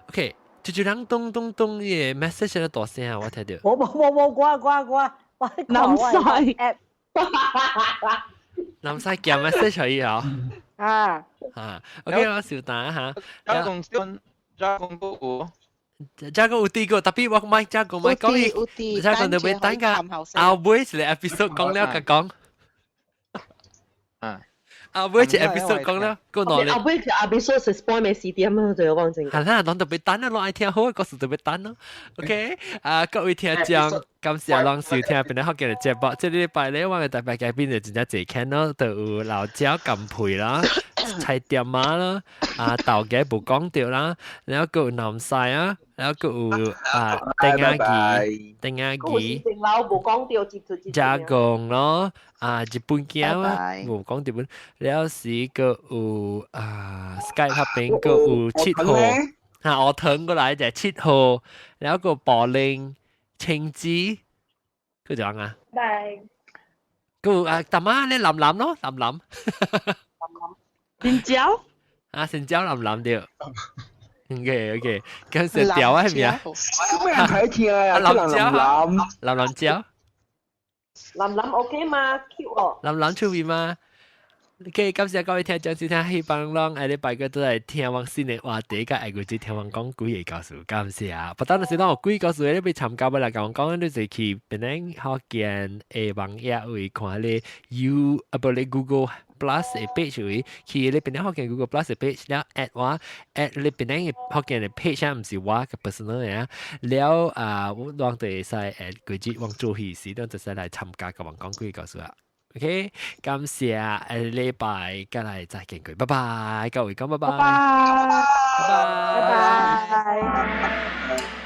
OK。就就人咚咚咚嘅 message 咧大聲啊！我聽到。我冇冇冇，我我我我南西 app。南西寄 message 可以啊。啊。啊，OK，我稍等下。加公加公都有。加公有啲個，特別我買加公買講伊，加公特別等個後尾一個 episode 講了，佮講。啊。後尾一個 episode 講了，個兩後尾一個 episode 是 spoil 咩時點啊？就有講真。係啦，攏特別等啊，攏愛聽好，故事特別等咯。OK，啊，各位聽眾，感謝攏收聽本來福建的節目。這禮拜咧，我的特別嘉賓就真正濟看咯，就有老椒甘配啦，菜店仔啦，啊豆家無講著啦，然後閣有南西啊，然後閣有啊丁仔魚，丁仔魚，老無講著，加工咯，啊日本囝啊，無講日本，了時閣有啊 Skype 彼邊閣有七號，哈我騰過來就七號，然後閣寶玲、青子，閣怎啊？拜。閣有啊，大媽你林林咯，林林。新椒？啊，新椒林林對。OK OK，咁食掉啊係咪啊？咩人睇聽啊？林椒，林林椒。林林 OK 嘛？Cute 哦。林林出面嘛？ OK，感謝各位聽眾收聽，希望攏下禮拜閣轉來聽阮新的話題，佮愛國者聽阮講幾个故事，感謝啊！不但是攏有幾個故事，你欲參加欲來共阮講，你就去檳城福建的網頁位看咧 U 啊無咧 Google Plus 的 page 位，去你檳城福建 Google Plus 的 page 了 add 我 add 你檳城的福建的 page 啊，毋是我個 personal 的啊，了啊，我攏就會使 add 規節阮做戲時，攏就使來參加共阮講幾個故事啊。OK，感謝下禮拜再來再見佢，拜拜，各位講拜拜，拜拜，拜拜。